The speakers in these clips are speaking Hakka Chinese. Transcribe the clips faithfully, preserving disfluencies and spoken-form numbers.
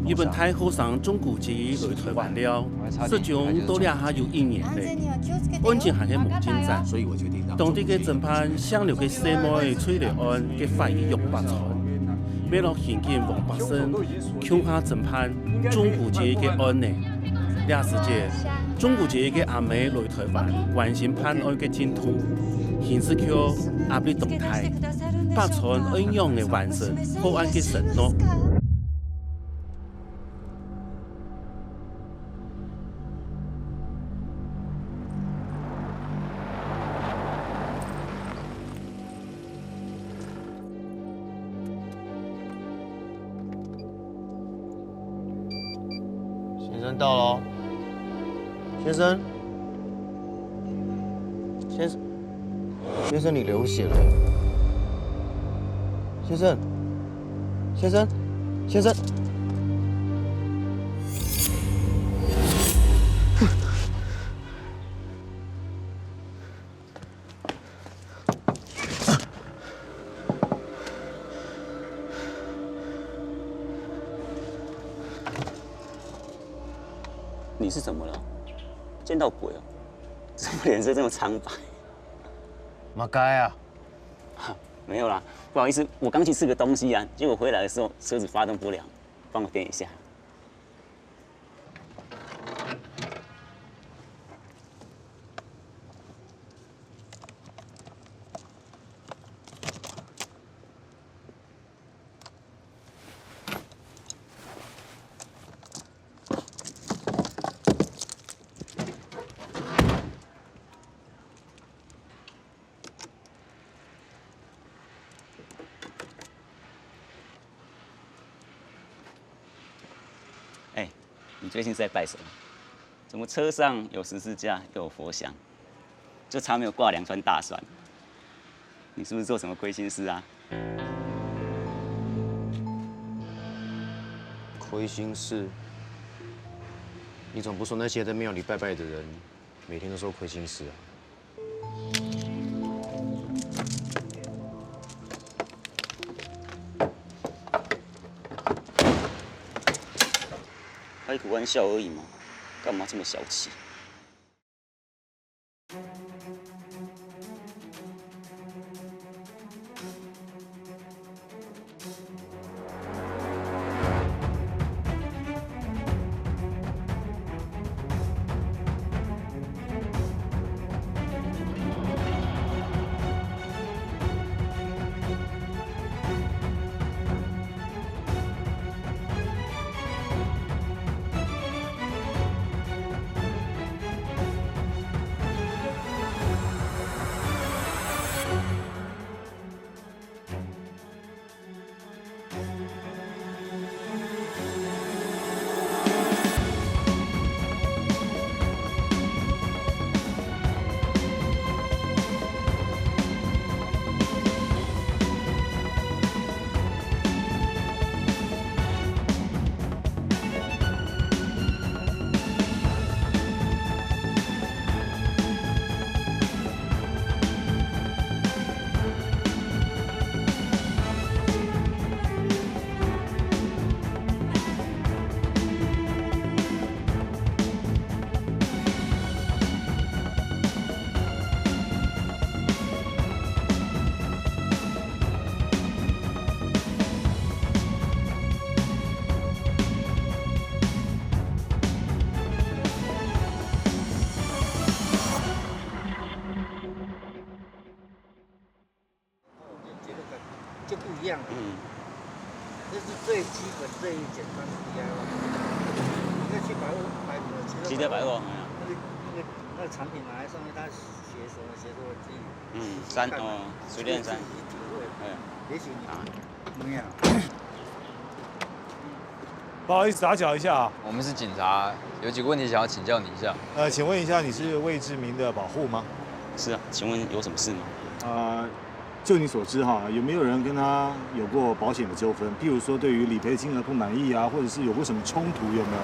日本大學生中古街來台灣了，實情到這下有一年咧，案情還係無進展。當地个偵辦向這个細妹催淚案个法醫約八川，為了現今黃百勝，共下偵辦中古街个案呢。這時節，中古街个阿姆來台灣關心辦案个進度，形勢卻壓力當大，八川愛仰仔完成破案个承諾。 先生到了哦。先生，先生，先生，你流血了。先生，先生，先生。你是怎么了？见到鬼哦？怎么脸色这么苍白？马该啊！没有啦，不好意思，我刚去吃个东西啊，结果回来的时候车子发动不良，帮我电一下。 哎，你最近是在拜什么？怎么车上有十字架，又有佛像，就差没有挂两串大蒜？你是不是做什么亏心事啊？亏心事？你总不说那些在庙里拜拜的人，每天都说亏心事啊？ 开个玩笑而已嘛，干嘛这么小气？就不一样了。嗯。这是最基本、最简单的 D I Y。你要去百货买什么？其实百货，哎呀。那个、那个、那个产品拿来上面，他写什么，写什么，自己嗯，三，看嘛。哦，随便三。自己去体会。嗯。也许你啊。没有。 不好意思，打搅一下啊。我们是警察，有几个问题想要请教你一下。呃，请问一下，你是魏志明的保护吗？是啊，请问有什么事吗？呃，就你所知哈，有没有人跟他有过保险的纠纷？譬如说，对于理赔金额不满意啊，或者是有过什么冲突，有没有？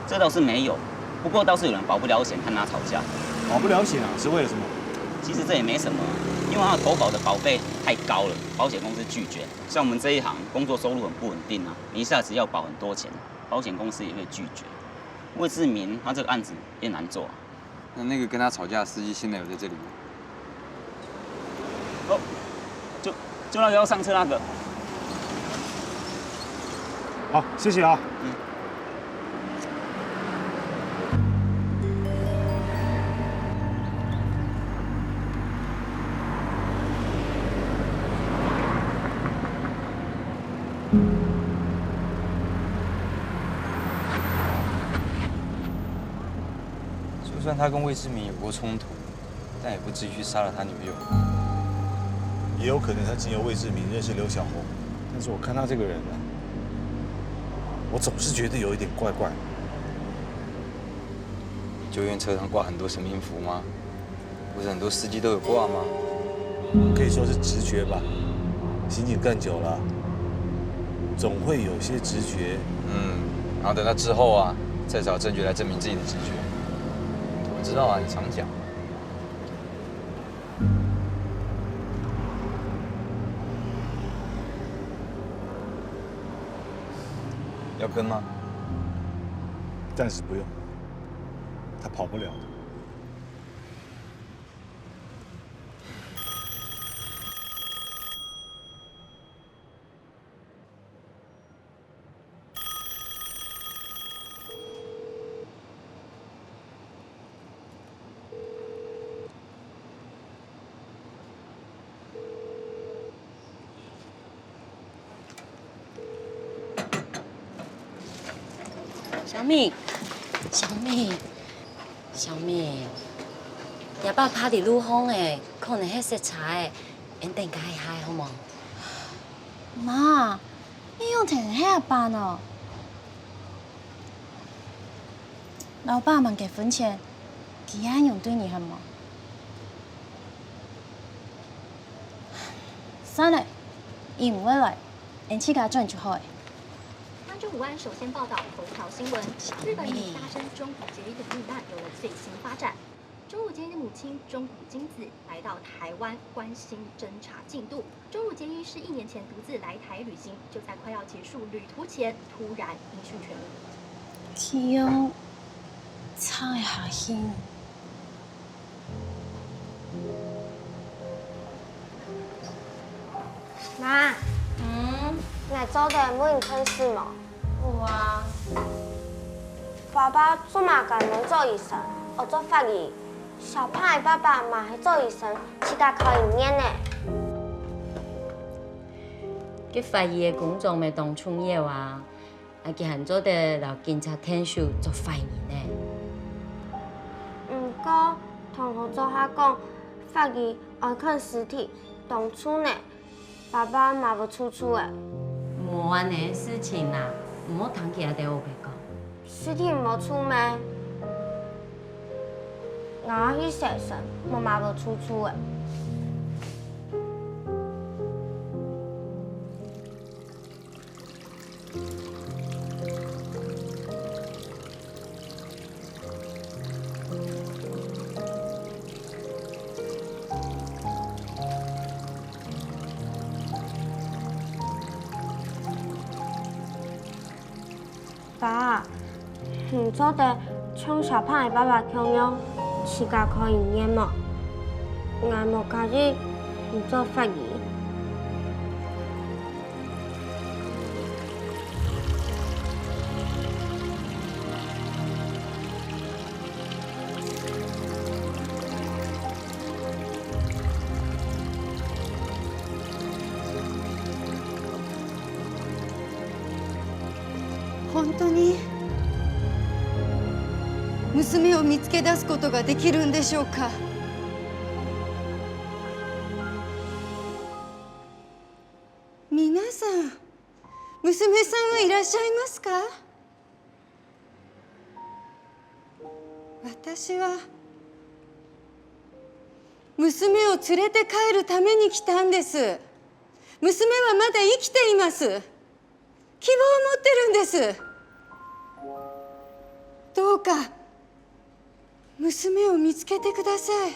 这倒是没有，不过倒是有人保不了险，和他吵架。保不了险啊，是为了什么？其实这也没什么，因为他的投保的保费太高了，保险公司拒绝。像我们这一行，工作收入很不稳定啊，你一下子要保很多钱，保险公司也会拒绝。魏志明他这个案子也难做啊。那那个跟他吵架的司机现在有在这里吗？哦，就就那个要上车那个。好，谢谢啊。嗯。就算他跟魏志明有过冲突，但也不至于去杀了他女友。也有可能他经由魏志明认识刘小红，但是我看他这个人啊，我总是觉得有一点怪怪。救援车上挂很多神明符吗？不是很多司机都有挂吗？可以说是直觉吧。刑警干久了，总会有些直觉。嗯，然后等到之后啊，再找证据来证明自己的直觉。我知道啊，你常讲。要跟吗？暂时不用，他跑不了的。小明，小明，小明，若爸爸在路項欸，可能係塞車欸，𠊎等等加一下好無？媽，你仰定係阿爸呢？摎爸吂結婚前，佢恁樣對你係無？算了，佢毋會來，𠊎自家轉就好欸。关注五案首先报道头条新闻：日本女大生中途孑遗体命案有了最新发展。中途孑遗的母亲中途金子来到台湾关心侦查进度。中途孑遗是一年前独自来台旅行，就在快要结束旅途前突然音讯全无。佢用唱个下去。妈，嗯，你做得問電視無？有啊。爸爸做麼个無做醫生，愛做法醫？小胖个爸爸嘛係做醫生，自家開醫院呢。該法醫个工作乜當重要啊！ 啊佢還做得摎警察𢯭手捉壞人呢。毋過，同學做下講，法醫愛看屍體，當臭呢，爸爸嘛會臭臭欸。無恁呢个事情啊，毋好聽佢兜烏白講。屍體無臭咩？𠊎愛去洗身，無嘛會臭臭欸。 爸，你做得像小胖个爸爸共樣，自家開醫院無？𠊎無介意你做法醫。 本当に娘を見つけ出すことができるんでしょうか？皆さん、娘さんはいらっしゃいますか？私は娘を連れて帰るために来たんです。娘はまだ生きています。希望を持ってるんです。どうか娘を見つけてください。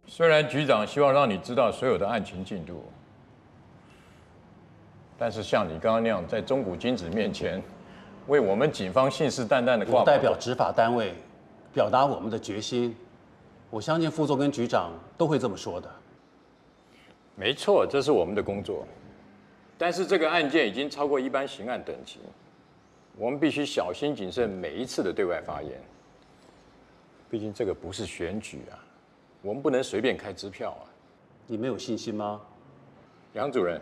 虽然局长希望让你知道所有的案情进度，但是像你刚刚那样在中古金子面前为我们警方信誓旦旦的挂保，我代表执法单位表达我们的决心，我相信副座跟局长都会这么说的。没错，这是我们的工作。但是这个案件已经超过一般刑案等级，我们必须小心谨慎每一次的对外发言。毕竟这个不是选举啊，我们不能随便开支票啊。你没有信心吗？杨主任，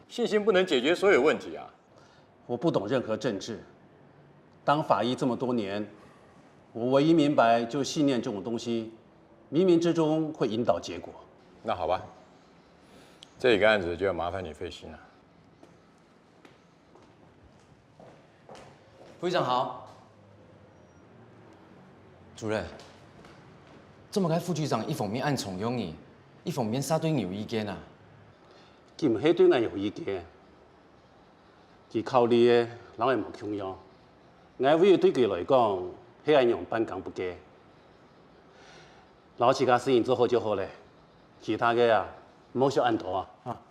信心不能解决所有问题啊。我不懂任何政治，当法医这么多年，我唯一明白就是信念这种东西，冥冥之中会引导结果。那好吧，这个案子就要麻烦你费心了。副局长好。主任，这么个副局长一方面恁重用你，一方面煞對你有意见啊？佢毋係對𠊎有意見，佢考慮个摎𠊎無共樣。𠊎唯有對佢來講，係恁樣半工不計。摎自家事情做好就好咧，其他个啊，莫想恁多啊。啊。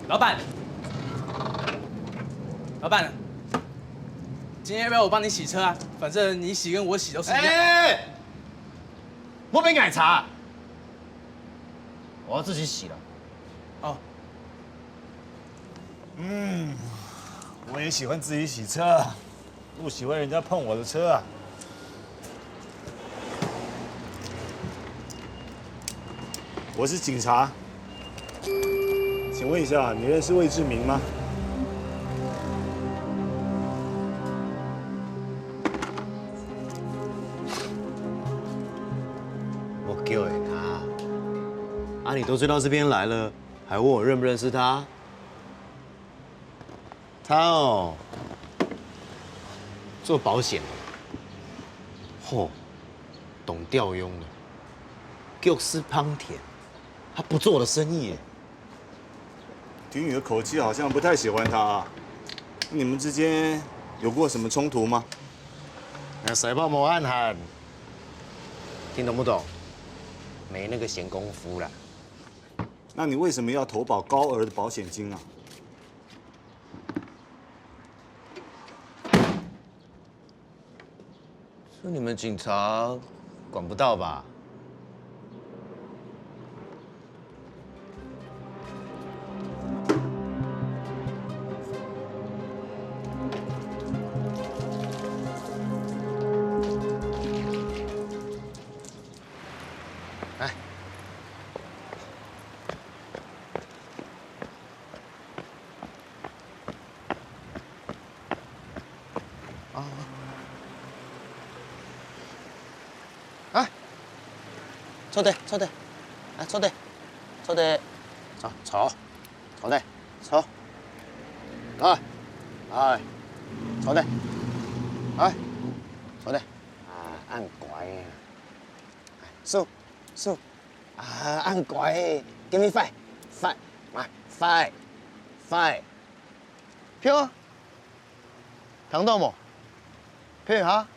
老板，老板，今天要不要我帮你洗车啊？反正你洗跟我洗都是一样。哎，莫分𠊎查，我要自己洗了。哦，嗯，我也喜欢自己洗车，不喜欢人家碰我的车啊。我是警察，请问一下，你认识魏志明吗？我叫你啊，啊，你都追到这边来了，还问我认不认识他？他哦，做保险的，吼，懂调佣的，就是莆田，他不做我的生意耶。听你的口气，好像不太喜欢他啊。你们之间有过什么冲突吗？那谁帮我按喊？听懂不懂？没那个闲工夫啦。那你为什么要投保高额的保险金啊？ 这你们警察管不到吧？啊，坐地，坐地，啊，坐地，坐地，坐，坐，坐地，坐，來，來，坐地，來，坐地，啊，恁乖啊，手，手，啊，恁乖，give me five，five，啊，five，five，票啊！ 聽到無？票哈？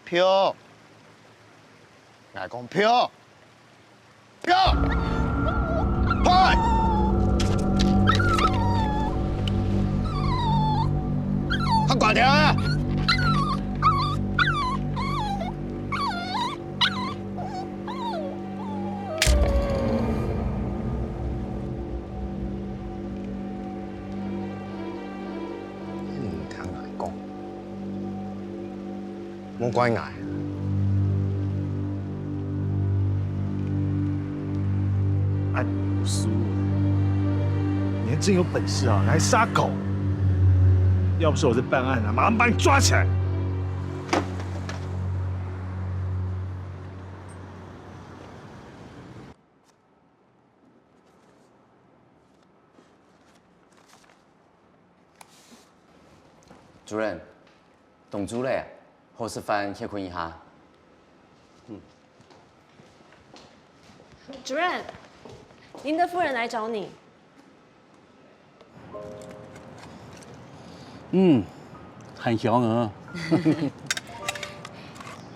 票！𠊎講票！票！快！較乖點啊！ 你聽𠊎講，莫怪𠊎。恁有輸，你還真有本事啊！你還瞎搞！要不是我在辦案啊，馬上把你抓起來。主任，董主任，好食飯歇睏一下。主任，您的夫人来找你。嗯，還香啊。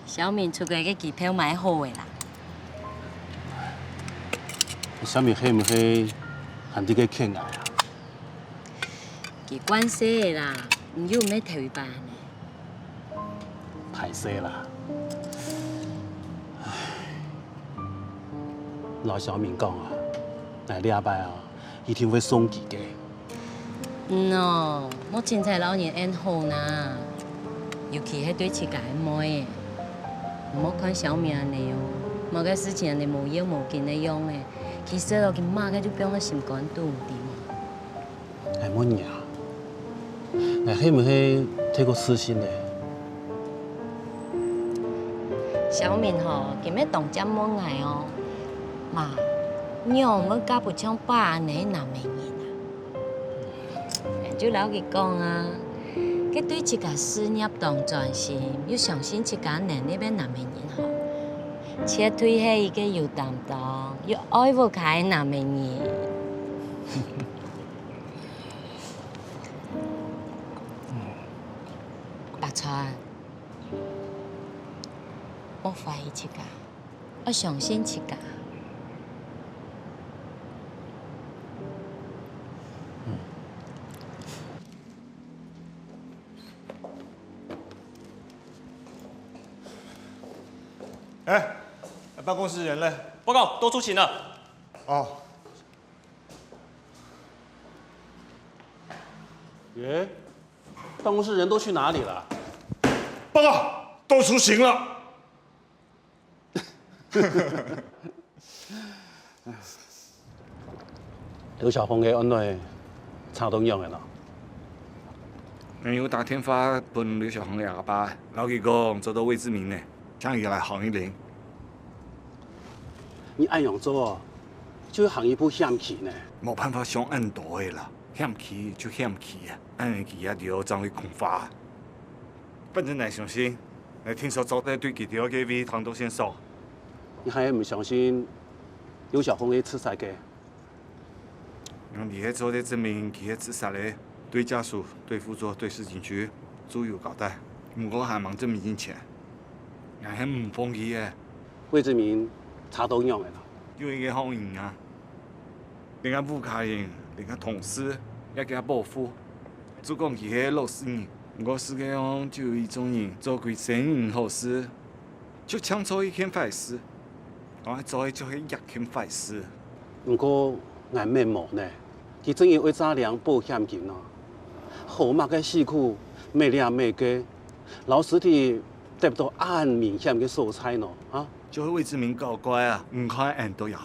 小明出國个機票買好个啦。小明係毋係還在該譴𠊎啊？ 佢慣勢个啦，你又毋係頭一擺呢。歹勢啦。唉，摎小明講啊，𠊎這擺啊，一定會送佢个。嗯哦，莫凊彩摎人恁好啦，尤其係對自家个妹仔。毋好看小明恁呢哦，某个事情恁呢無要無緊个樣仔，其實哦，佢麼个就放在心肝肚，知無？ 𠊎問你啊，𠊎係毋係太過自信咧？小明吼，今日當正問𠊎哦，媽，仰會嫁分像爸恁呢个男仔人啊？𠊎就摎佢講啊，該對自家事業當專心，又相信自家能力个男仔人吼，絕對係一個有擔當、又愛屋下个男仔人。 白川，莫懷疑自家，愛相信自家。哎，办公室人呢？报告，都出勤了。哦。耶，办公室人都去哪里了？报告，都出勤了。 劉小鳳个案內查到仰仔呢？𠊎有打電話分劉小鳳个阿爸，摎佢講做到魏志明呢，請佢來行一輪。你恁樣做哦，就行一步險棋呢。無辦法想恁多个啦，險棋就險棋啊，恁樣佢也就正會空花。 反正𠊎相信，𠊎定著做得對佢兜个位聽到線索。你還毋相信劉小鳳係自殺个？𠊎係做得證明佢係自殺个，對家屬、對副座、對市警局都有交代，毋過還吂證明進前。𠊎係毋放棄个。魏志明查到仰仔呢？有一個好人啊， 人家屋下人、人家同事也佢保護。就講佢係老實人，毋過世界上就有一種人做歸生人好事，就淨做一件壞事，𠊎做个就係一件壞事。毋過𠊎乜無呢，佢正經愛詐領保險金哦。好麼个死苦，乜這乜該，摎屍體擲到恁危險个所在呢，啊？就係魏志明搞怪啊，毋看𠊎兜這下。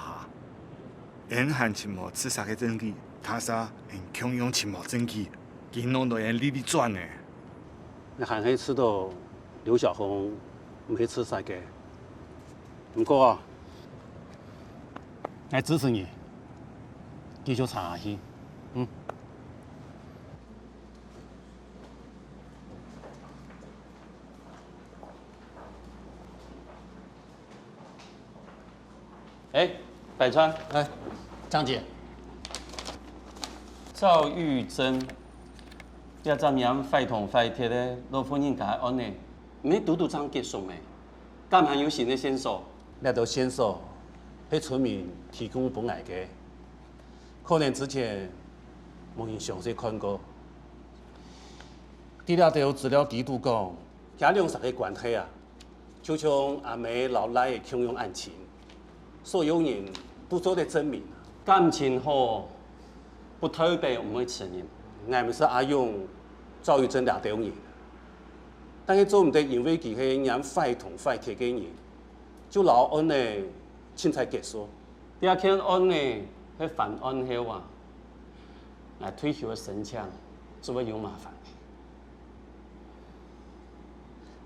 𠊎還尋無自殺个證據，他殺𠊎共樣尋無證據，佢弄到𠊎哩哩轉呢。𠊎還係知道劉小鳳毋係自殺个。毋過啊，𠊎支持你，繼續查下去。嗯。 哎，百川。哎，張姐。趙玉珍，這隻名壞銅壞鐵个老婦人家个案呢，毋係堵堵正結束咩？敢還有新个線索？這兜線索係村民提供分𠊎个，可能之前無人詳細看過。在這兜資料裡肚講， 厥兩儕个關係啊，就像阿姆摎倈仔共樣恁親，所有人都做得證明啊。感情好，不代表毋會承認。𠊎毋識阿勇、趙玉珍這兜人，但係做毋得因為佢係拈壞銅壞鐵个人，就摎案仔凊彩結束。這件案仔係翻案後啊，𠊎退休个申請就會有麻煩。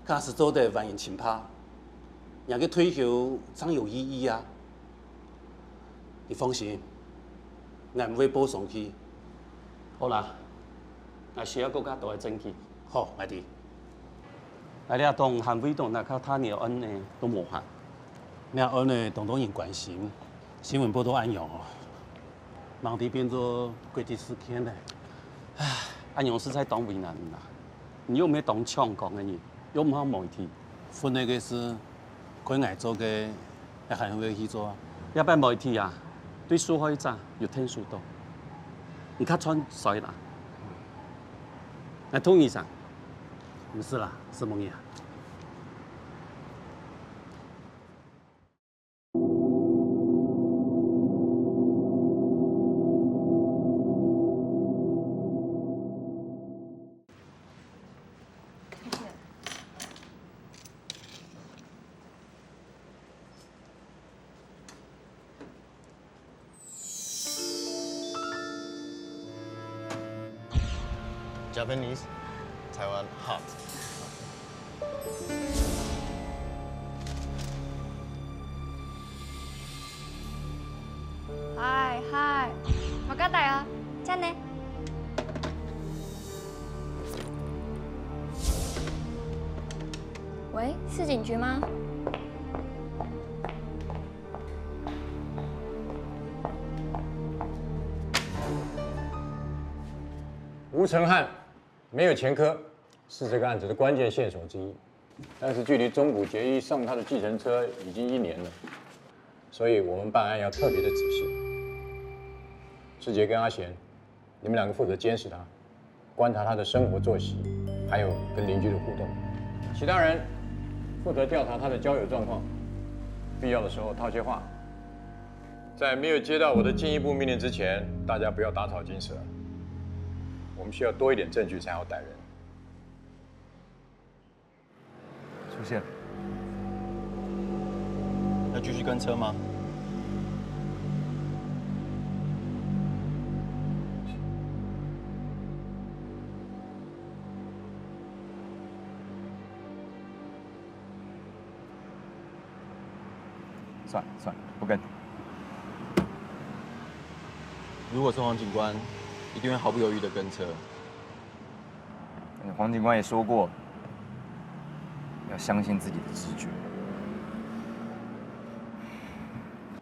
假使做得還人清白，若个退休正有意義啊！你放心，𠊎毋會報上去。好啦，𠊎需要更加多个證據。好，𠊎知。𠊎這檔還未到，哪卡他你个案呢都無閒。你个案呢，當多人關心，新聞報導恁樣哦，吂地變做國際事件呢。唉，恁樣實在當為難啦。你又毋係當搶光个人，又毋係媒體。分內个事，該𠊎做个，也還會去做啊。這擺媒體啊，對受害者有聽受到，你較賺衰啦。 𠊎同你講，毋使啦，承蒙你啊。 Japanese, Taiwan, hot. Hi, hi. Makatay, ah. じゃあね。喂，是警局吗？吴承翰没有前科，是这个案子的关键线索之一。但是距离中谷结衣上他的计程车已经一年了，所以我们办案要特别的仔细。志杰跟阿贤，你们两个负责监视他，观察他的生活作息，还有跟邻居的互动。其他人负责调查他的交友状况，必要的时候套些话。在没有接到我的进一步命令之前，大家不要打草惊蛇。我们需要多一点证据才好逮人。 出现。要继续跟车吗？算了算了，不跟。如果是黄警官，一定会毫不犹豫的跟车。 黄警官也说过，要相信自己的直觉。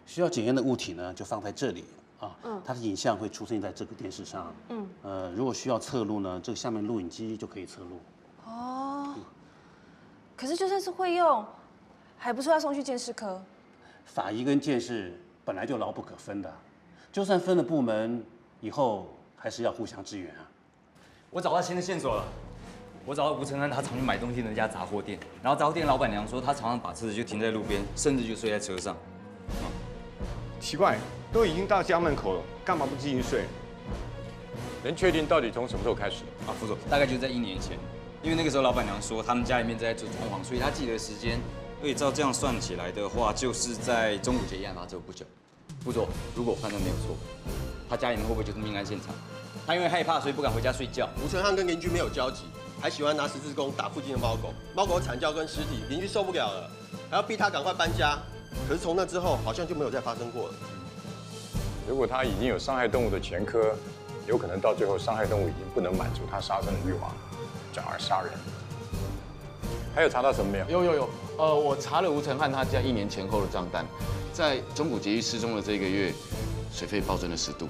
需要检验的物体呢，就放在这里啊。嗯。它的影像会出现在这个电视上。嗯。呃，如果需要侧录呢，这个下面录影机就可以侧录。哦，可是就算是会用，还不是要送去鉴识科？法医跟鉴识本来就牢不可分的，就算分了部门，以后还是要互相支援啊。 我找到新的线索了。我找到吴承翰他常去买东西的那家杂货店，然后杂货店老板娘说他常常把车子就停在路边，甚至就睡在车上。奇怪，都已经到家门口了，干嘛不继续睡？能确定到底从什么时候开始？啊，副总，大概就在一年前，因为那个时候老板娘说他们家里面正在做装潢，所以他记得时间。所以照这样算起来的话，就是在中午节一案发生不久。 副座，如果我判断没有错，他家里面会不会就是命案现场？他因为害怕，所以不敢回家睡觉。吴承翰跟邻居没有交集，还喜欢拿十字弓打附近的猫狗，猫狗惨叫跟尸体，邻居受不了了，还要逼他赶快搬家。可是从那之后，好像就没有再发生过了。如果他已经有伤害动物的前科，有可能到最后伤害动物已经不能满足他杀生的欲望，转而杀人。还有查到什么没有？有有有，呃，我查了吴承翰他家一年前后的账单，在中古结义失踪的这个月，水费暴增了十度。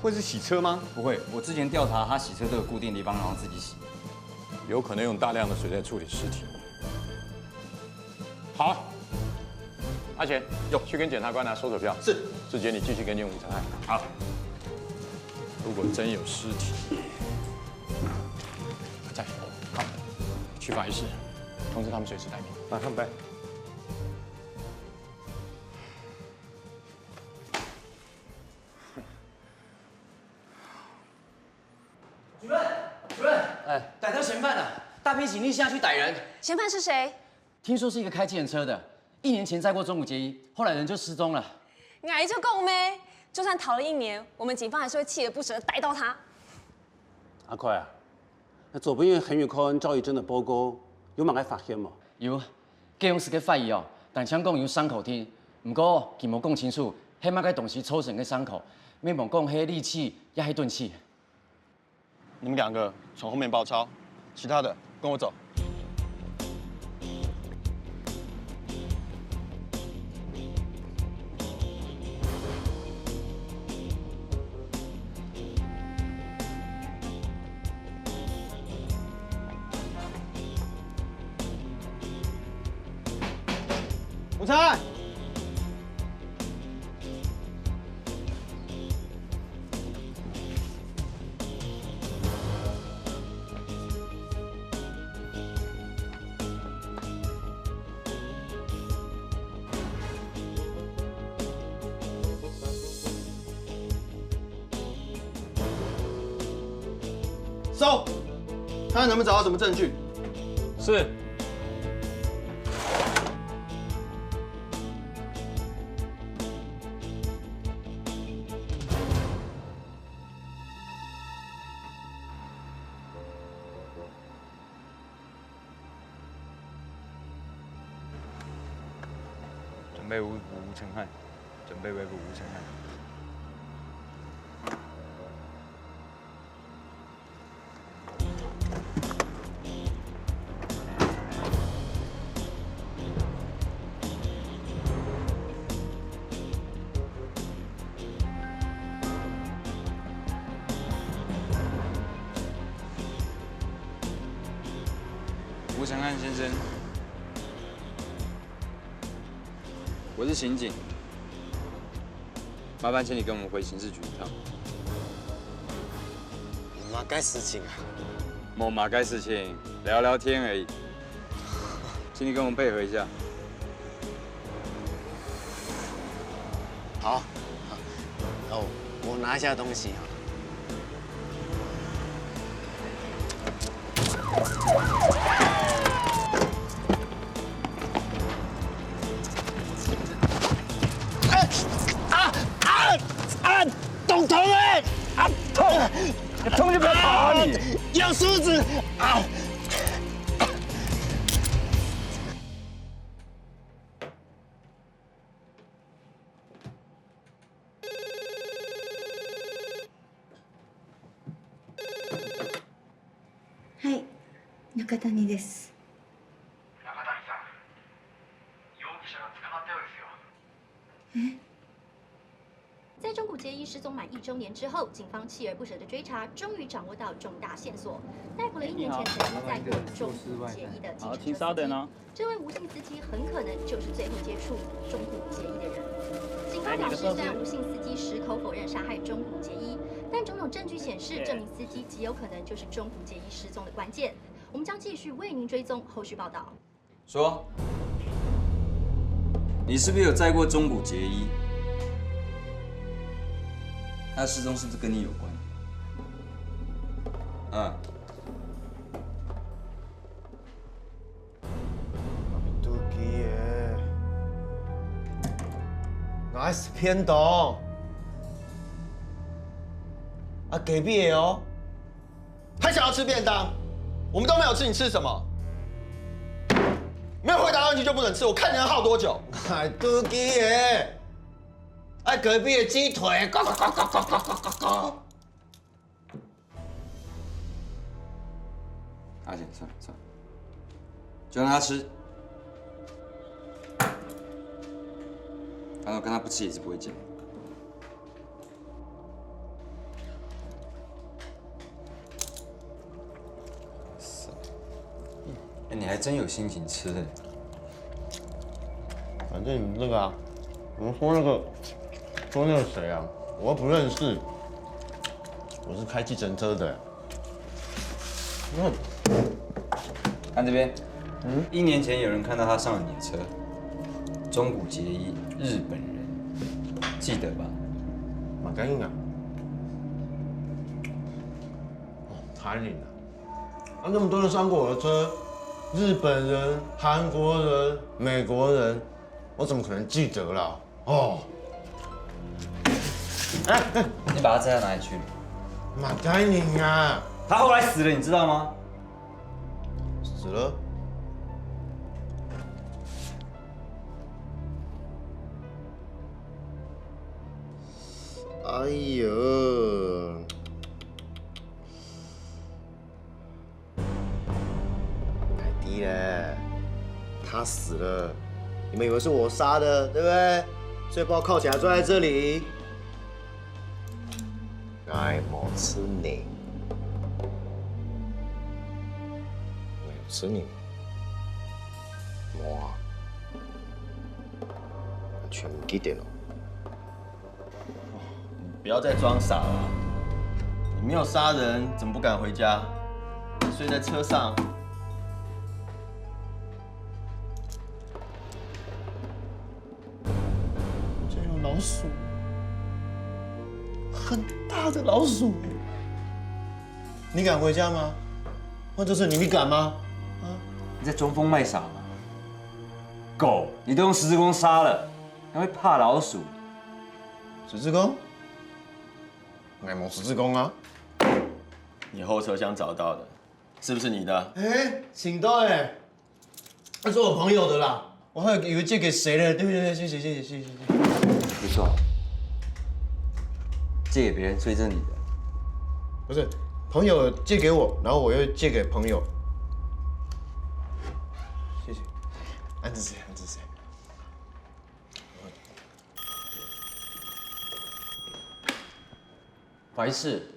会是洗车吗？不会，我之前调查他洗车都有固定地方，然后自己洗。有可能用大量的水在处理尸体。好，阿贤，有去跟检察官拿搜索票。是，志杰，你继续跟进吴承翰。好，如果真有尸体，再好，去法医室，通知他们随时待命。马上办。主任，主任，哎，逮到嫌犯了，大批警力下去逮人。嫌犯是谁？听说是一个开计程车的，一年前载过中古结衣，后来人就失踪了。哎，就讲咩，就算逃了一年，我们警方还是会锲而不舍地逮到他。阿快啊，那昨晡日很远看赵一珍的报告，有哪个发现吗？有，该用是个法医哦，但想讲有伤口听，不过佢无讲清楚，系么个东西造成个伤口，没望讲系利器也系钝器。 你们两个从后面包抄，其他的跟我走。吴成汉。 搜，看能不能找到什么证据。是。准备围捕吴成汉，准备围捕吴成汉。 吴成汉先生，我是刑警，麻烦请你跟我们回刑事局一趟。有么个事情啊？没么个事情，聊聊天而已。请你跟我们配合一下。 好，好，哦，我拿一下东西啊。啊啊啊！痛痛哎！啊痛！痛就不要跑啊你！咬手指啊！ はい、中谷です。中谷さん、容疑者が捕まったようですよ。え？在中谷结衣失踪满一周年之后，警方锲而不舍的追查，终于掌握到重大线索，逮捕了一年前曾经载过中谷结衣的计程车司机。好，请稍等哦。这位吴姓司机很可能就是最后接触中谷结衣的人。警方表示，虽然吴姓司机矢口否认杀害中谷结衣，但种种证据显示，这名司机极有可能就是中谷结衣失踪的关键。我们将继续为您追踪后续报道。 说，你是不是有载过中谷结衣？他失踪是不是跟你有关？嗯。肚皮耶，nice便当。啊，隔壁的哦。 他想要吃便当，我们都没有吃，你吃什么？没有回答问题就不能吃，我看你能耗多久？哎，肚皮耶！哎，隔壁的鸡腿，咕咕咕咕咕咕咕咕咕。阿姐，算了算了，就让他吃。反正我看他不吃也是不会讲。 哎，你还真有心情吃欸。反正那个啊，我们说那个，说那个谁啊，我又不认识，我是开计程车的。那看这边，嗯，一年前有人看到他上了你的车，中谷结衣，日本人，记得吧？马干硬啊。哦，残忍啊！ 啊，那么多人上过我的车，日本人、韩国人、美国人，我怎么可能记得啦？哦，哎，哎，你把他载到哪里去了？马盖宁啊，他后来死了，你知道吗？死了？哎呦！疑呢？他死了，你们以为是我杀的，对不对？所以把我铐起来坐在这里。哎，没事呢，没事呢，哇，全部给点了。 不要再装傻了。你没有杀人，怎么不敢回家？你睡在车上。这有老鼠，很大的老鼠。你敢回家吗？换作是你，你敢吗？啊？你在装疯卖傻吗？狗，你都用十字弓杀了，还会怕老鼠？十字弓？我没十字弓啊。你后车厢找到的，是不是你的？哎，请到哎，那是我朋友的啦，我还以为借给谁了。对对对，谢谢谢谢谢谢谢谢。不错，借给别人，所以这是你的。不是，朋友借给我，然后我又借给朋友。谢谢，安子姐，安子姐。白事。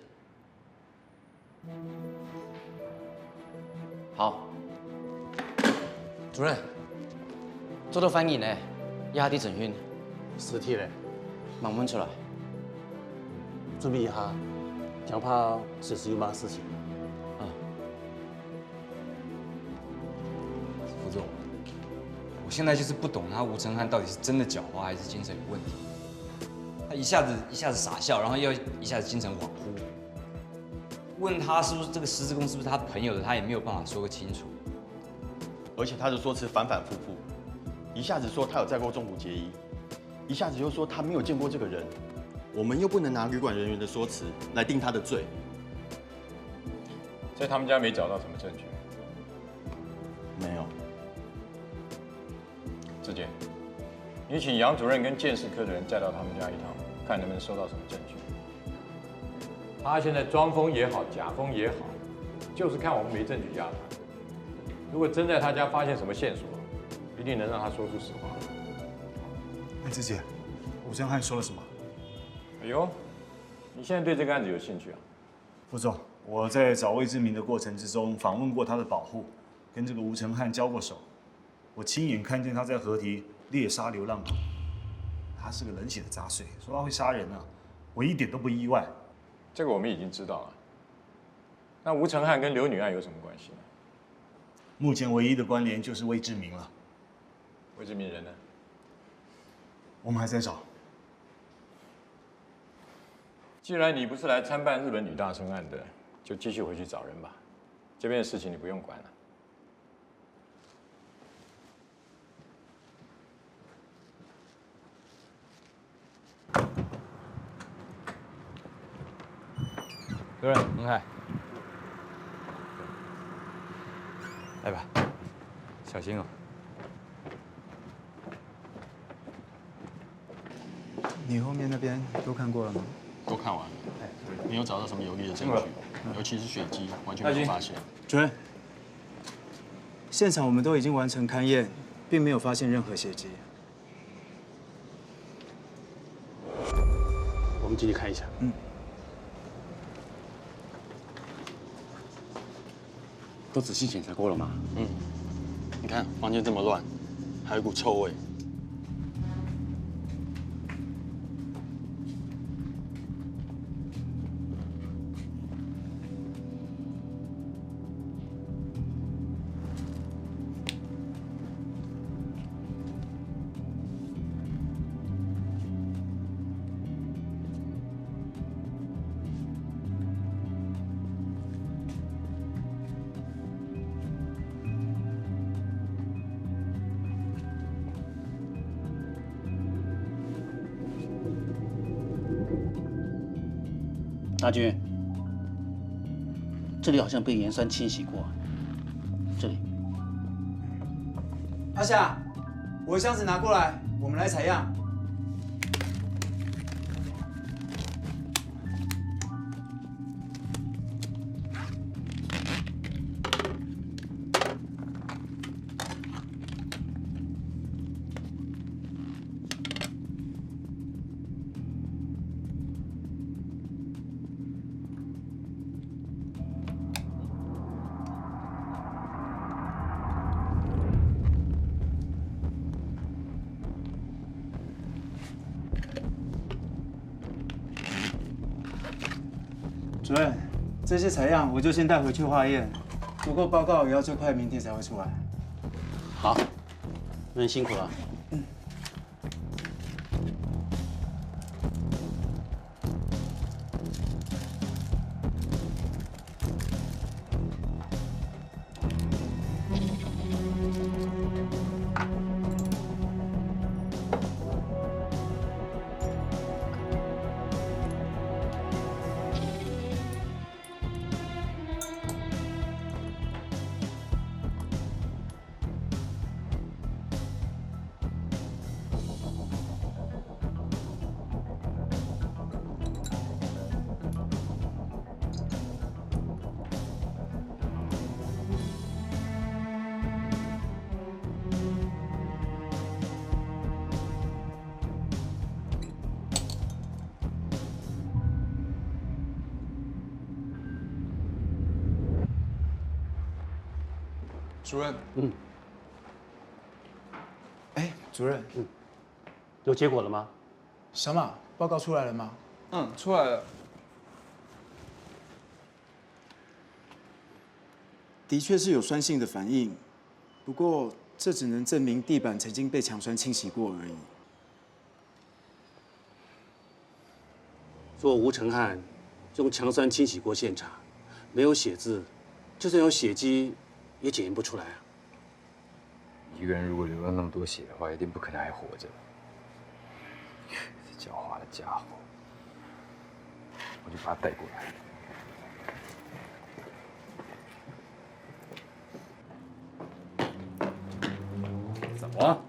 好，主任，做到犯人呢，一下地审讯，尸体嘞，慢慢出来。注意一下，讲怕随时有嘛事情。副总，我现在就是不懂他吴承翰到底是真的狡猾还是精神有问题。他一下子一下子傻笑，然后又一下子精神恍惚。问他是不是这个十字弓是不是他朋友的，他也没有办法说个清楚。而且他的说辞反反复复，一下子说他有载过仲甫结衣，一下子又说他没有见过这个人。我们又不能拿旅馆人员的说辞来定他的罪。在他们家没找到什么证据。没有，志坚，你请杨主任跟鉴识科的人再到他们家一趟，看能不能收到什么证据。他现在装疯也好，假疯也好，就是看我们没证据压他。如果真在他家发现什么线索，一定能让他说出实话。哎，志杰，吴江汉说了什么？哎呦，你现在对这个案子有兴趣啊？副总，我在找魏志明的过程之中，访问过他的保护，跟这个吴承翰交过手。我亲眼看见他在河堤猎杀流浪狗，他是个冷血的杂碎，说他会杀人啊，我一点都不意外。这个我们已经知道了。那吴承翰跟刘女案有什么关系呢？目前唯一的关联就是魏志明了。魏志明人呢？我们还在找。既然你不是来参办日本女大生案的，就继续回去找人吧。这边的事情你不用管了。有人，门开。来吧，小心哦。你后面那边都看过了吗？都看完了。你有找到什么有力的证据？尤其是血迹，完全没有发现。主任，现场我们都已经完成勘验，并没有发现任何血迹。我们进去看一下。嗯。都仔细检查过了吗？嗯，你看房间这么乱，还有一股臭味。大军，这里好像被盐酸清洗过。这里，阿霞，我的箱子拿过来，我们来采样。主任，这些采样我就先带回去化验，不过报告也要最快明天才会出来。好，那你辛苦了。主任，嗯，哎，主任，有结果了吗？小马，报告出来了吗？嗯，出来了。的确是有酸性的反应，不过这只能证明地板曾经被强酸清洗过而已。如果吴承翰用强酸清洗过现场，没有血渍，就算有血迹，也检验不出来啊。一个人如果流了那么多血的话，一定不可能还活着。这狡猾的家伙，我就把他带过来。怎么？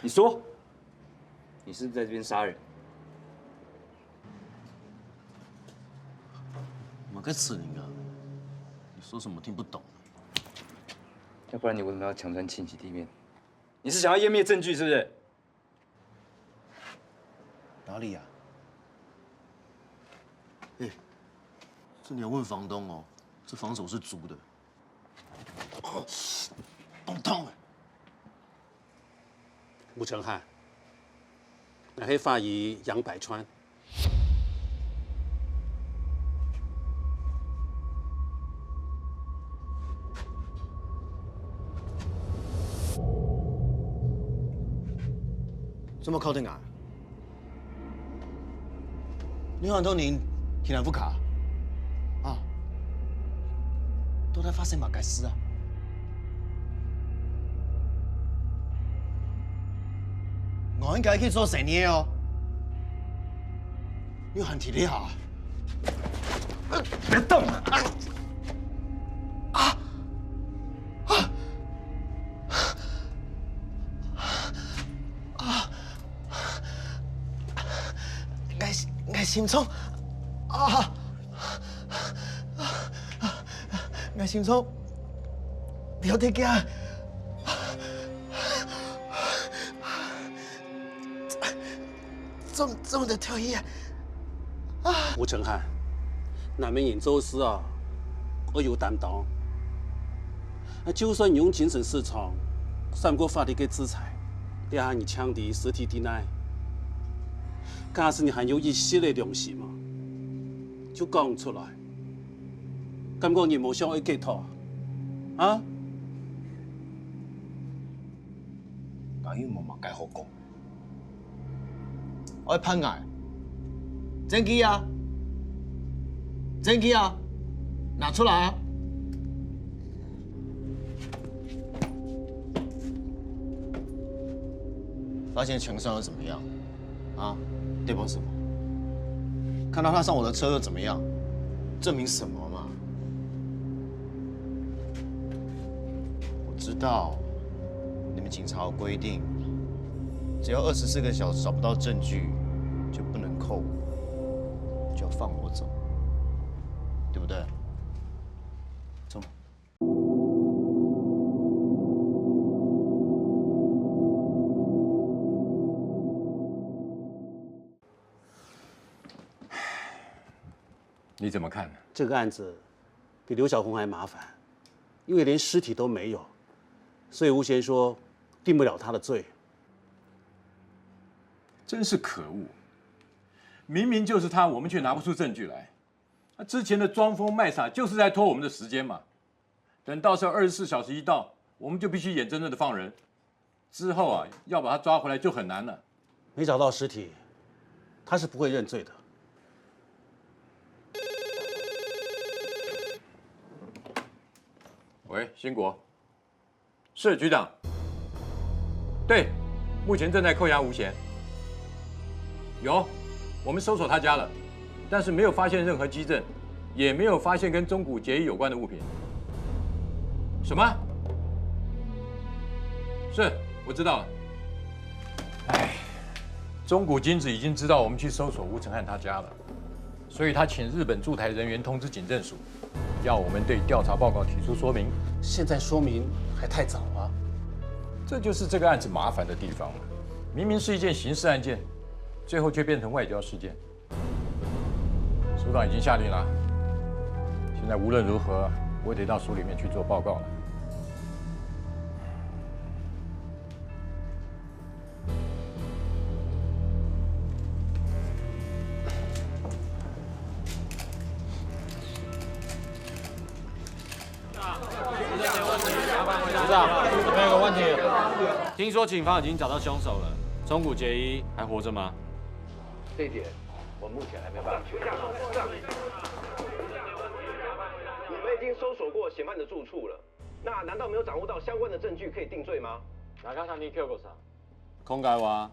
你说，你是不是在这边杀人？我个死灵啊！你说什么听不懂？要不然你为什么要强酸清洗地面？你是想要湮灭证据是不是？哪里呀、啊？哎，这你要问房东哦，这房子我是租的。哦，东东。 吴承翰，那黑发姨杨百川。这么靠近啊？ 你喊到人去南福卡啊？到底发生麼个事啊？我應該去做生意哦。你還提這下？別動啊！啊！啊！ 啊！𠊎，𠊎心臟，啊！𠊎心臟，不要得驚！怎，怎麼得跳起啊？ 吳承翰，男人做事啊，愛有擔當。啊，就算你用精神失常，閃過法律个制裁，這下你囥在屍體地泥，假使你還有一息个良心嘛，就講出來。敢講你無想愛解脫啊？啊？ 𠊎又無麼个好講。愛判𠊎？證據啊！證據啊！拿出來啊！發現強酸又怎麼樣？啊？代表什麼？看到他上我的車又怎麼樣？證明什麼嘛？ 我知道你們警察有規定，只要二十四個小時找不到證據，就不能扣我，就要放我走，對不對？怎麼？ 你怎么看？这个案子比刘小红还麻烦，因为连尸体都没有，所以吴贤说定不了他的罪。真是可恶！明明就是他，我们却拿不出证据来。那之前的装疯卖傻就是在拖我们的时间嘛。等到时候二十四小时一到，我们就必须眼睁睁的放人。之后啊，要把他抓回来就很难了。没找到尸体，他是不会认罪的。喂，新国。是局长。对，目前正在扣押吴贤。有，我们搜索他家了，但是没有发现任何机证，也没有发现跟中古结衣有关的物品。什么？是，我知道了。哎，中古金子已经知道我们去搜索吴承翰他家了，所以他请日本驻台人员通知警政署，要我们对调查报告提出说明。现在说明还太早啊。这就是这个案子麻烦的地方了。明明是一件刑事案件，最后却变成外交事件。署长已经下令了，现在无论如何，我得到署里面去做报告了。局长，我有个问题。听说警方已经找到凶手了，中古结衣还活着吗？这一点我目前还没办法确定。你们已经搜索过嫌犯的住处了，那难道没有掌握到相关的证据可以定罪吗？長崎京子さん、今回は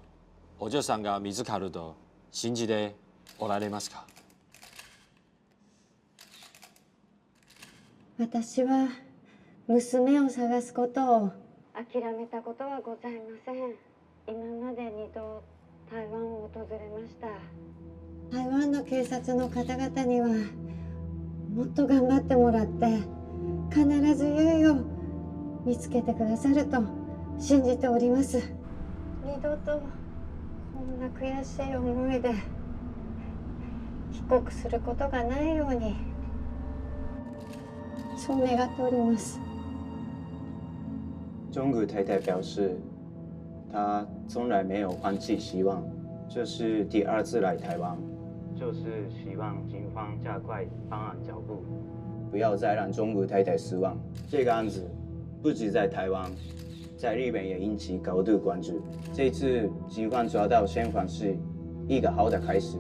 おじさんが見つかると信じておられますか？私は娘を探すことを諦めたことはございません。今までに度台湾を訪れました。台湾の警察の方々にはもっと頑張ってもらって、必ず結衣を見つけてくださると信じております。二度とこんな悔しい思いで 帰国することがないように、そう願っております。中古太太表示，她从来没有放弃希望，这是第二次来台湾，就是希望警方加快办案脚步，不要再让中古太太失望。这个案子不止在台湾，在日本也引起高度关注。这次警方抓到嫌犯是一个好的开始。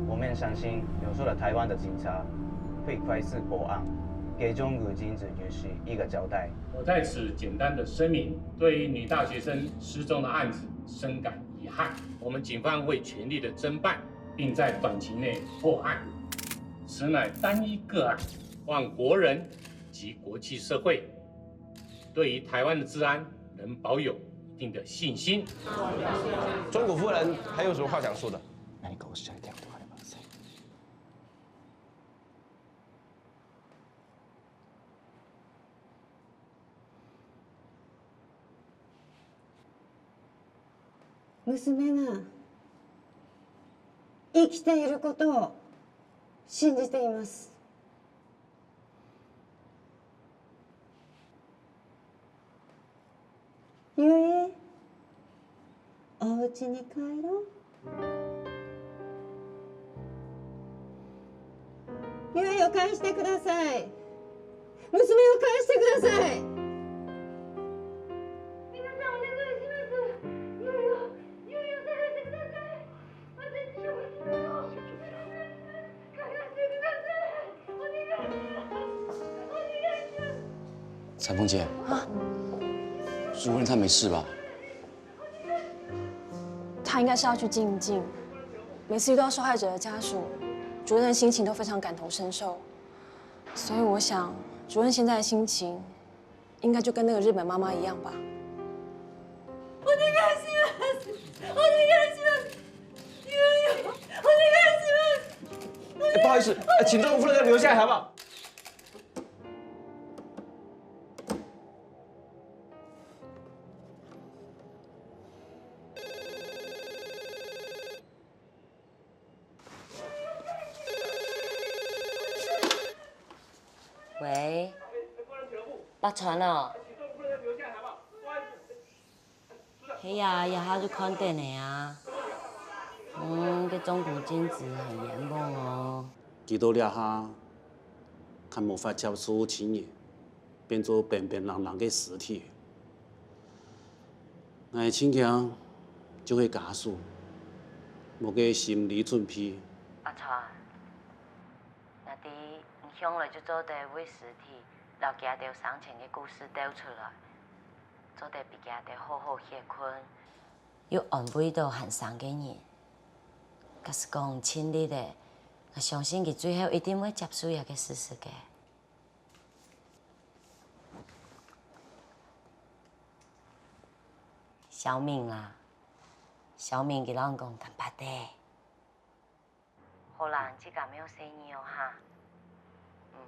我们相信，有时候台湾的警察会开始破案，给中国金子女士一个交代。我在此简单的声明，对于女大学生失踪的案子深感遗憾。我们警方会全力的侦办，并在短期内破案。此乃单一个案，望国人及国际社会对于台湾的治安能保有一定的信心。中古夫人还有什么话想说的？何かおっしゃりたいことがあります。娘が生きていることを信じています。 結衣、お家に帰ろう。結衣を返してください。娘を返してください。皆さんお願いします。結衣を、結衣を探してください。私の娘を探してください。お願いします。お願いします。 彩凤姐，主任他没事吧？他应该是要去静一静。每次遇到受害者的家属，主任的心情都非常感同身受，所以我想，主任现在的心情应该就跟那个日本妈妈一样吧。お願いします。お願いします。哎，不好意思，哎，请照顾夫人留下来好不好？喂，北川哦。係啊，這下就看等个啊。嗯，該中古鏡子很冤枉哦。佢到這下，還無法接受親人，變做冰冰冷冷个屍體。𠊎盡驚，就係家屬，無个心理準備。阿川，𠊎知你向來就做得為屍體摎佢兜生前个故事兜出來，做得分佢兜好好歇睏，又安慰到還生个人。假使講盡力个，𠊎相信佢最後一定會接受這个事實个。小敏啊，小敏佢摎你講坦白个。好啦，你自家莫細義哦哈。嗯。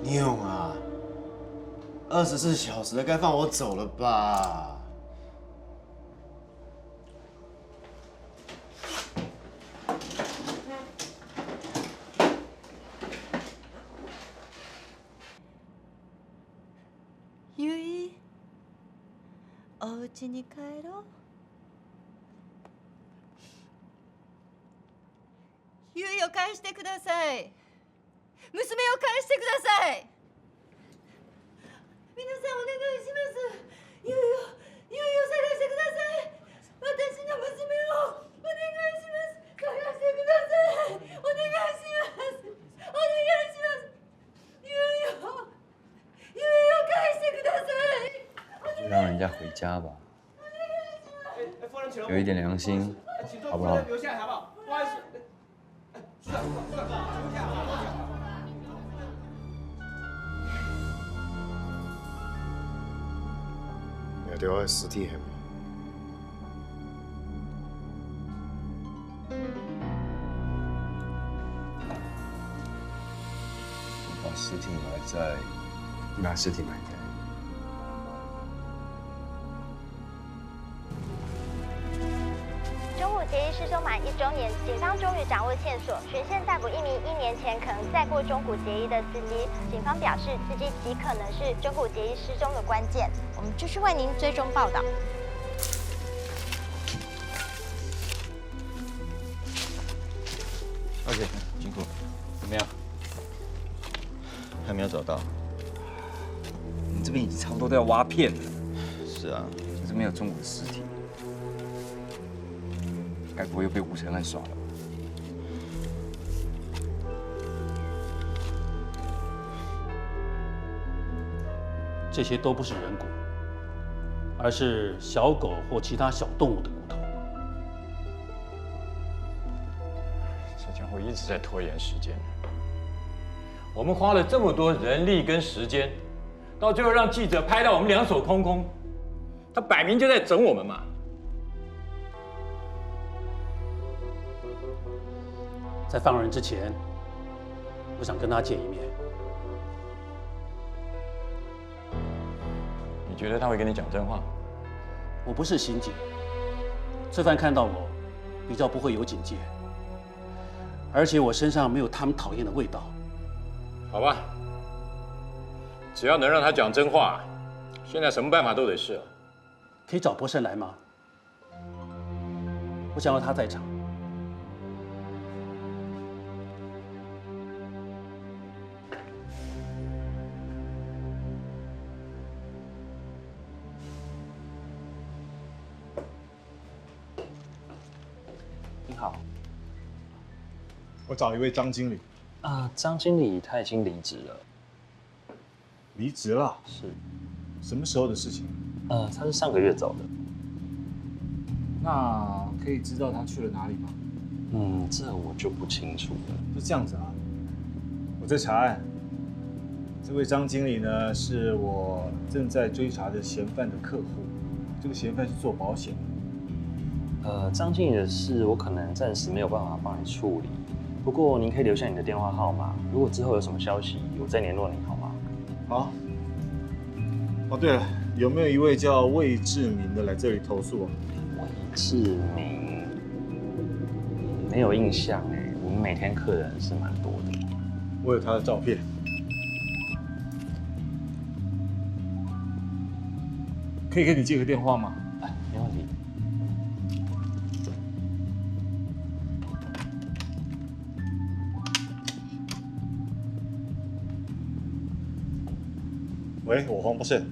你勇啊，二十四小时了，该放我走了吧？ 優衣，お家に帰ろう。優衣を返してください。娘を返してください。皆さん、お願いします。優衣を、優衣を探してください。私の娘をお願いします。探してください。お願いします。お願いします。優衣を、優衣を返してください。お願いします。就让人家回家吧。 有一点良心，好不好？你要丢屍體係無？我把屍體埋在，你把屍體埋在。 中古结衣失踪满一周年，警方终于掌握线索，循线逮捕一名一年前可能载过中古结衣的司机。警方表示，司机极可能是中古结衣失踪的关键。我们继续为您追踪报道。二姐，辛苦，怎么样？还没有找到。你这边已经差不多都要挖遍了。是啊，就是没有中古的尸体。 该不会又被吴承恩耍了吧？这些都不是人骨，而是小狗或其他小动物的骨头。这家伙一直在拖延时间。我们花了这么多人力跟时间，到最后让记者拍到我们两手空空。 他摆明就在整我们嘛！在放人之前，我想跟他见一面。你觉得他会跟你讲真话？我不是刑警，罪犯看到我比较不会有警戒，而且我身上没有他们讨厌的味道。好吧，只要能让他讲真话，现在什么办法都得试了。 可以找博胜来吗？我想要他在场。你好，我找一位张经理。啊，张经理他已经离职了。 离职了？是。什么时候的事情？呃，他是上个月走的。那可以知道他去了哪里吗？嗯，这我就不清楚了。是这样子啊，我在查案。这位张经理呢，是我正在追查的嫌犯的客户。这个嫌犯是做保险的。呃，张经理的事我可能暂时没有办法帮你处理，不过您可以留下你的电话号码，如果之后有什么消息，我再联络您，好吗？好。哦，对了，有没有一位叫魏志明的来这里投诉啊？魏志明，没有印象哎，我们每天客人是蛮多的。我有他的照片，可以跟你借个电话吗？哎，没问题。喂，我黄博士。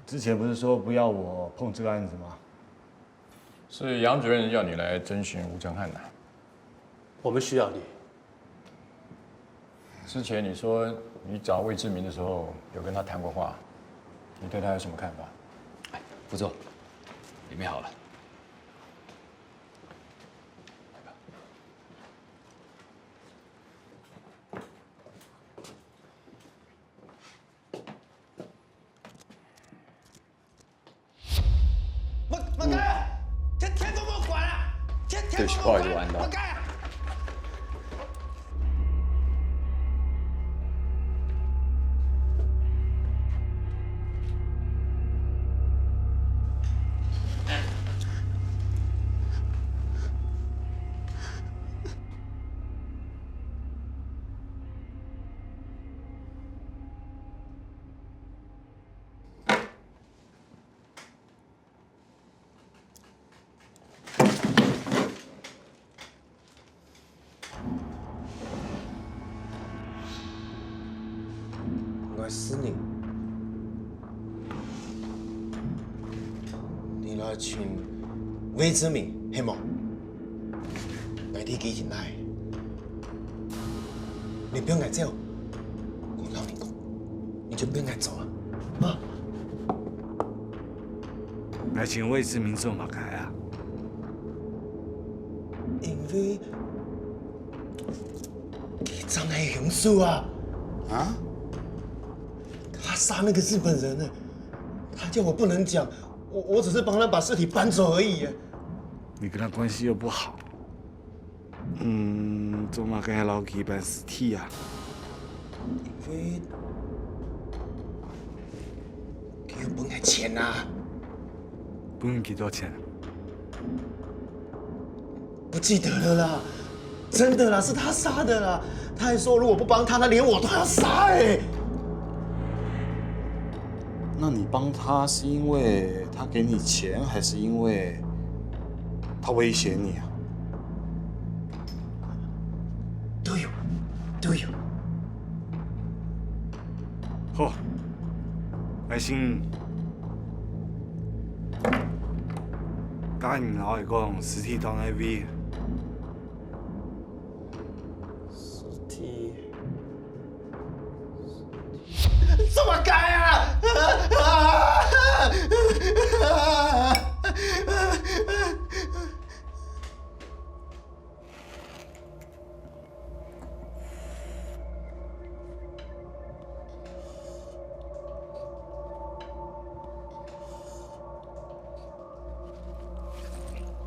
之前不是说不要我碰这个案子吗？是杨主任要你来征询吴成汉的。我们需要你。之前你说你找魏志明的时候，有跟他谈过话，你对他有什么看法？哎，副座，里面好了。莫，莫改啊！天，天都莫管啊！天，天都莫管，对不起，不好意思，我按到。莫改啊！我是你，你来寻魏志明，系无？ 𠊎知佢进来，你放𠊎走，𠊎同你講，你就放𠊎走啊！啊！𠊎尋魏志明做麼个啊？因為佢正係兇手啊！啊？他殺那個日本人呢，他叫我不能講，我，我只是幫他把屍體搬走而已。你跟他關係又不好， 嗯，做麼个還摎佢搬屍體啊？因為佢有分𠊎錢啊。分你幾多錢？不記得了啦，真的啦，是他殺的啦。他還說如果不幫他，他連我都要殺欸。那你幫他是因為他給你錢，還是因為他威脅你啊？ 都有，都有。好，𠊎信。該你摎佢講，屍體到哪位？屍體。 做麼个啊？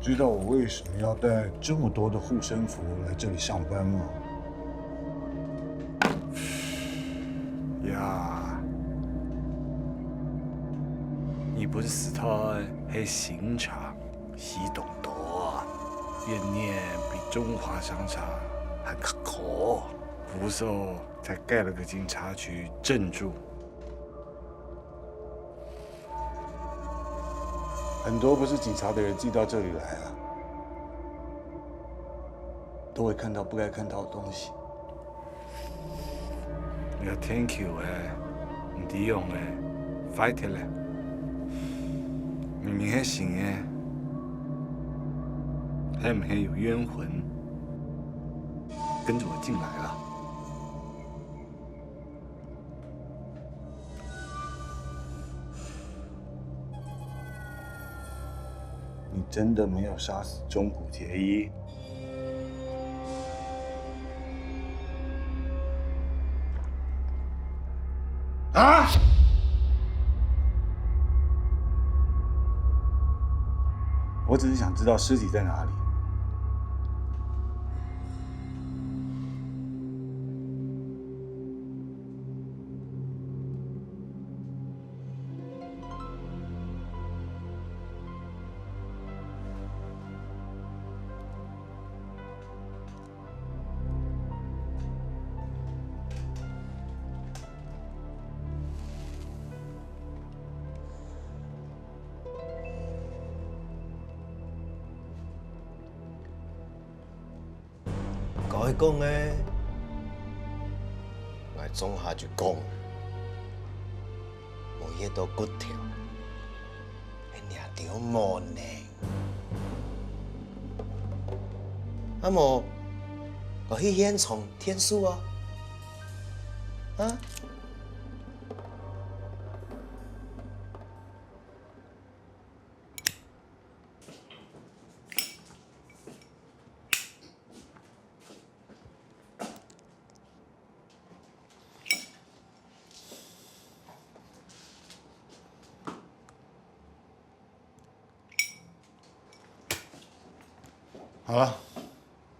知道我為什麼要帶這麼多的護身符來這裡上班嗎？呀，日本時代係刑場，死當多，怨念比中華商場還較苦，福壽才蓋了個警察局鎮住。 很多不是警察的人進到這裡來啊，都會看到不該看到的東西。這个天橋个，毋知用个，壞忒了。明明係新个，還毋係有冤魂跟著我進來了？ 你真的没有杀死中谷结衣？啊？我只是想知道尸体在哪里。 該講个，𠊎總下就講，無一到骨頭，係若條毛呢。啊無，𠊎去現場電視啊，啊？ 好了，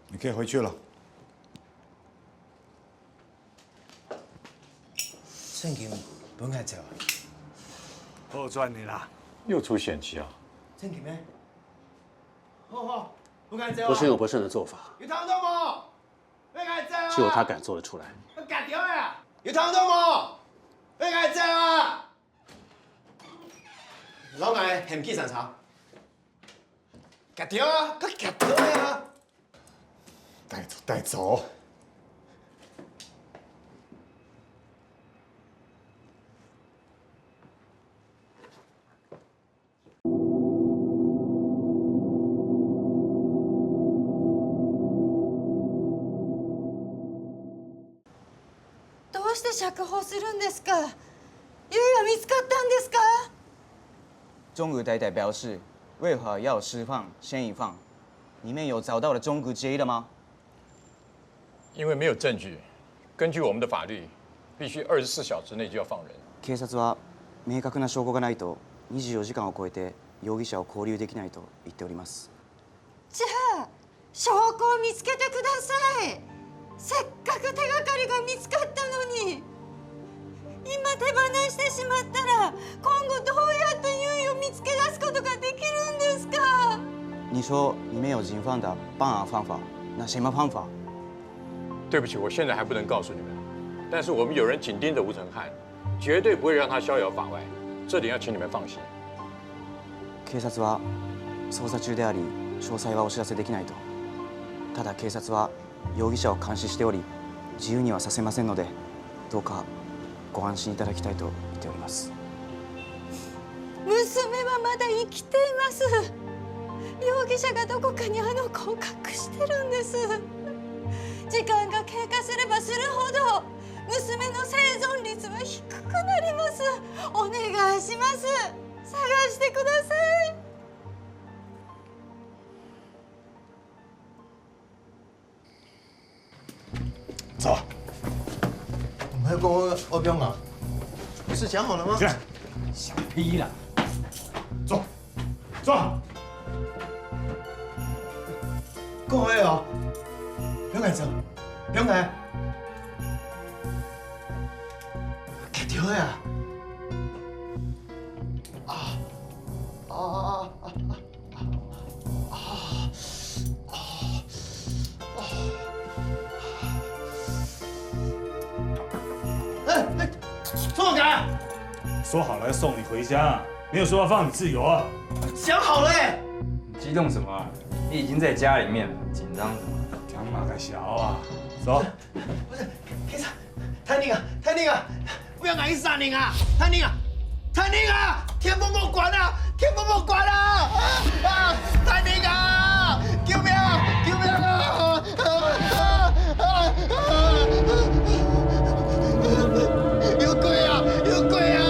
你可以回去了。现金分𠊎走啊！好赚你啦！又出险棋啊！现金呢？好好，分𠊎走啊！不是用不慎的做法。有听到无？分𠊎走啊！只有他敢做得出来。我夹掉啊！有听到无？分𠊎走啊！ 老板，嫌棄山茶。夹掉啊，快夹掉啊！带走，带走。どうして釈放するんですか？ 有没有見つかったんですか？中国太太表示，为何要释放嫌疑犯？你们有找到了中国结衣了吗？因为没有证据，根据我们的法律，必须二十四小时内就要放人。警察は明確な証拠がないと、二十四時間を超えて容疑者を拘留できないと言っております。 じゃあ、証拠を見つけてください。せっかく手がかりが見つかったのに。今手放してしまったら、今後どうやって結衣を見つけ出すことができるんですか？你说你们有警方的办案方法，那什么方法？对不起，我现在还不能告诉你们，但是我们有人紧盯着吴承翰，绝对不会让他逍遥法外，这点要请你们放心。 警察は、操作中であり、詳細はお知らせできないと。ただ警察は、容疑者を監視しており、自由にはさせませんので、どうか、ご安心いただきたいと言っております。娘はまだ生きています。容疑者がどこかにあの子を してるんです。時間が経過すればするほど、娘の生存率は低くなります。お願いします。探してください。 走。我们要跟我，我不用啊。不是讲好了吗？这样，小屁啦。走，走。讲好了哦，不用来走，不用来。给丢了啊！啊啊啊啊！ 哎哎，臭狗！说好了要送你回家，没有说要放你自由啊！讲好了欸！你激动什么啊？你已经在家里面了，紧张什么？讲马个小啊，走。不是，警察，太那个，太那个！ 不要拿去杀人啊！太那个，太那个！天不莫管啊！天不莫管啊！啊啊！太那个！救命啊！救命啊！啊啊啊！有鬼啊！有鬼啊！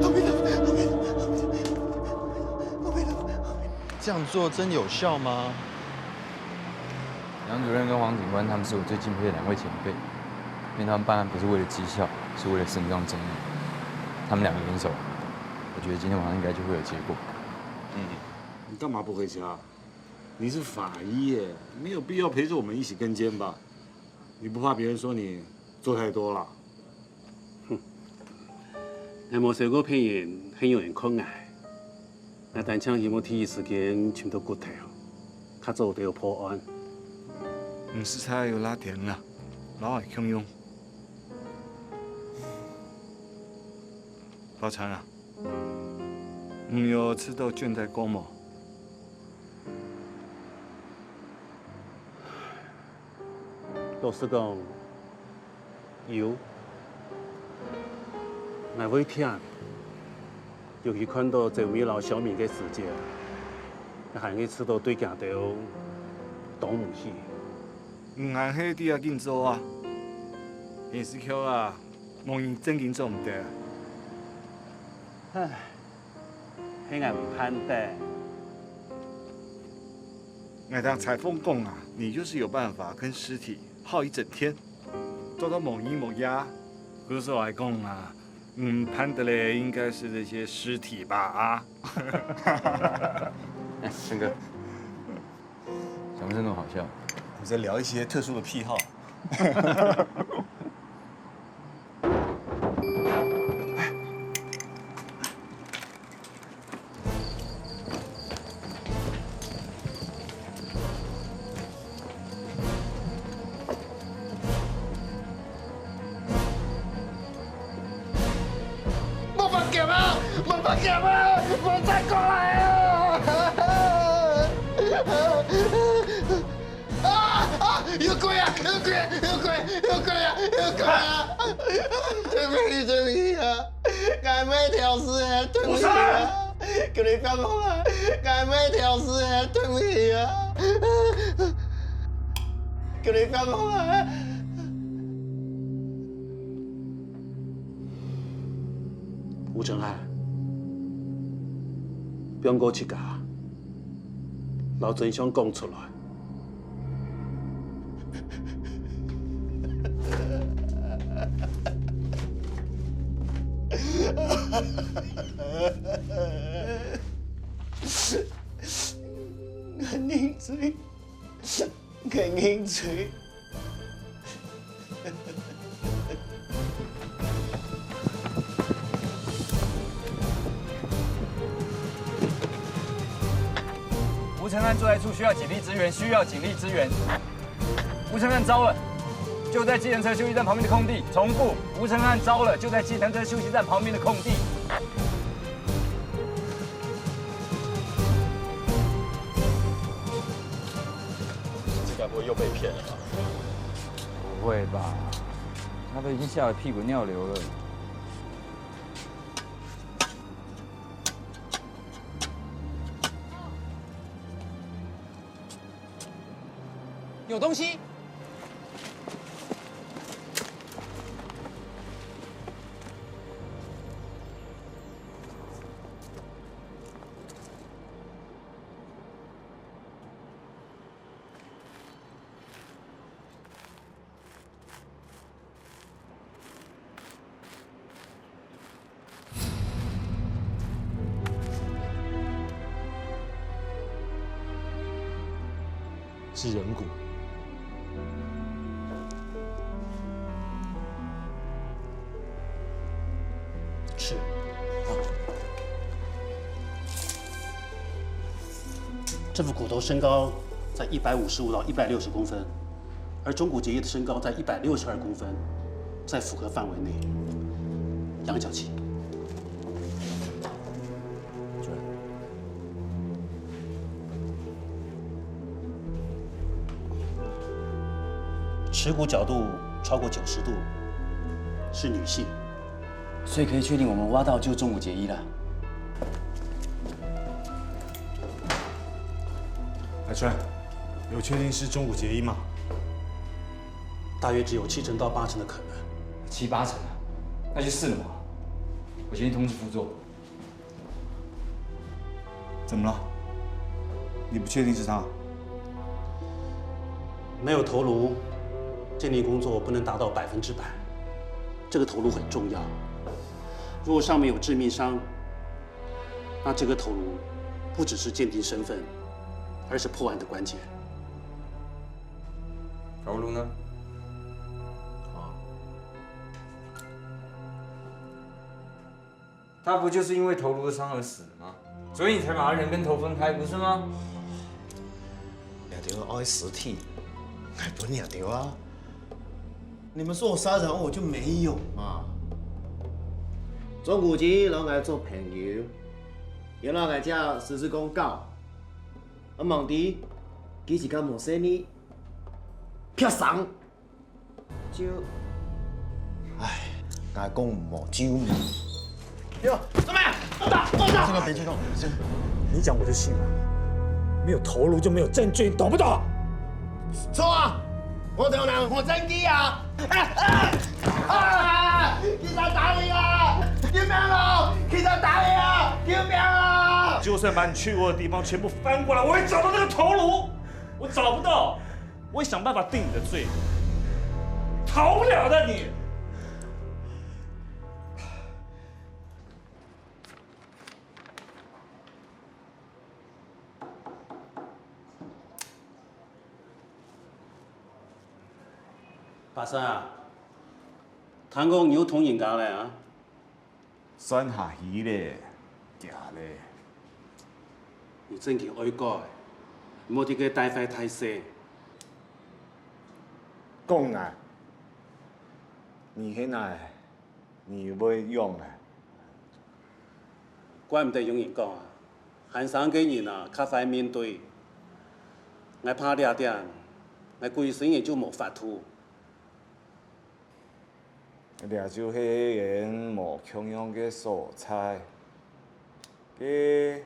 阿弥陀佛！阿弥陀佛！阿弥陀佛！做真有效吗？杨主任跟黄警官他们是我最敬佩的两位前辈，因为他们办案不是为了绩效，是为了伸张正义。他们两个联手，我觉得今天晚上应该就会有结果。你干嘛不回家？你是法医耶，没有必要陪着我们一起跟监吧？你不怕别人说你做太多了？，𠊎無笑過別人，還有人看𠊎。𠊎單淨希望第一時間尋到骨頭，較早就破案。毋使差有拉電啦，老愛共用。寶成啊，你有試著倦怠過無？ 老實講，有。𠊎會忝，尤其看著周美摎小明个時節，𠊎還會試著對佢兜當毋起。毋還係在該緊做啊！電視劇啊，無人正經做毋得。唉，係𠊎毋盼得。 𠊎聽裁縫講啊，你就是有辦法跟屍體耗一整天，做到無日無夜。故所來講啊，嗯，盼得嘞應該是這些屍體吧啊。哎，森哥，怎么是那么好笑？我们在聊一些特殊的癖好。莫放劍啊！莫放劍啊！莫再過來啊！啊啊！有鬼啊！有鬼！有鬼！有鬼啊！有鬼啊！對不起，對不起啊！𠊎毋係條屍个，對不起啊！求你放我啊！𠊎毋係條屍个，對不起啊！求你放我啊！ 吳承翰，放過自家，摎真相講出來。𠊎認罪。 肯認罪。吴承翰住宅处需要警力支援，需要警力支援。吴承翰招了，就在计程车休息站旁边的空地。重复，吴承翰招了，就在计程车休息站旁边的空地。 这该不会又被骗了吧？不会吧？他都已经吓得屁滚尿流了。有东西。是人骨。是。这副骨头身高在一百五十五到一百六十公分，而中骨结义的身高在一百六十二公分，在符合范围内。仰角器。耻骨角度超过九十度，是女性。 所以可以确定我们挖到就是中骨结义了。阿川，有确定是中骨结义吗？大约只有七成到八成的可能。七八成啊，那就试了嘛。我先去通知副座。怎么了？你不确定是他？没有头颅，鉴定工作不能达到百分之百。这个头颅很重要，如果上面有致命伤，那这个头颅不只是鉴定身份，而是破案的关键。头颅呢？啊。 他不就是因为头颅的伤而死的吗？所以你才把他人跟头分开，不是吗？你丢爱尸体，还不你丢啊？你们说我杀人，我就没有嘛。钟古基老爱做朋友，也老爱家实施公告，啊，忙的，几时间没生意，别上。 就，唉，该讲无救命。哟，怎么样？打，打，打！这个别激动，这个你讲我就信了。没有头颅就没有证据，你懂不懂？错啊！我头脑，我证据啊！啊！啊！警察打你啊！救命啊！警察打你啊！救命啊！就算把你去过的地方全部翻过来，我也找不到那个头颅，我找不到。 我会想办法定你的罪，逃不了的你。巴生啊，听讲你有捅人家了啊？ 算下去咧，假咧。你正經愛改，莫在該帶壞大細。講啊，你現在你會用啊？怪毋得有人講啊，後生个人啊，較會面對。𠊎怕這點，𠊎歸生人就無法度。 這就係𠊎無共樣个所在。該，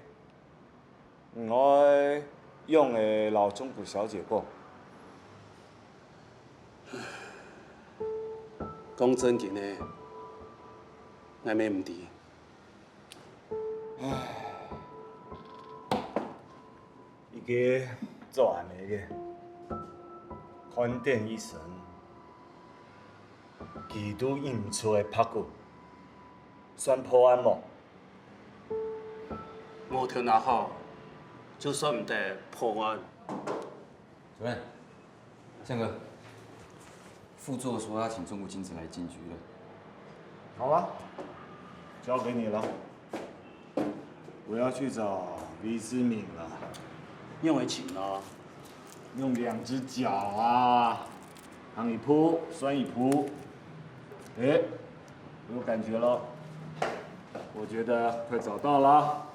你愛仰仔摎鍾古小姐講？講正經个，𠊎乜毋知。 一個做恁仔个，看等一生，佢都認毋出个白骨，算破案無？無頭腦好，就算毋得破案。主任， 憲哥，副座說要請鍾國親自來警局了。好啊，交給你了。我要去找李志明了。用得請哦。用兩隻腳啊，行一步算一步。哎，我有感覺了，我覺得快找到了。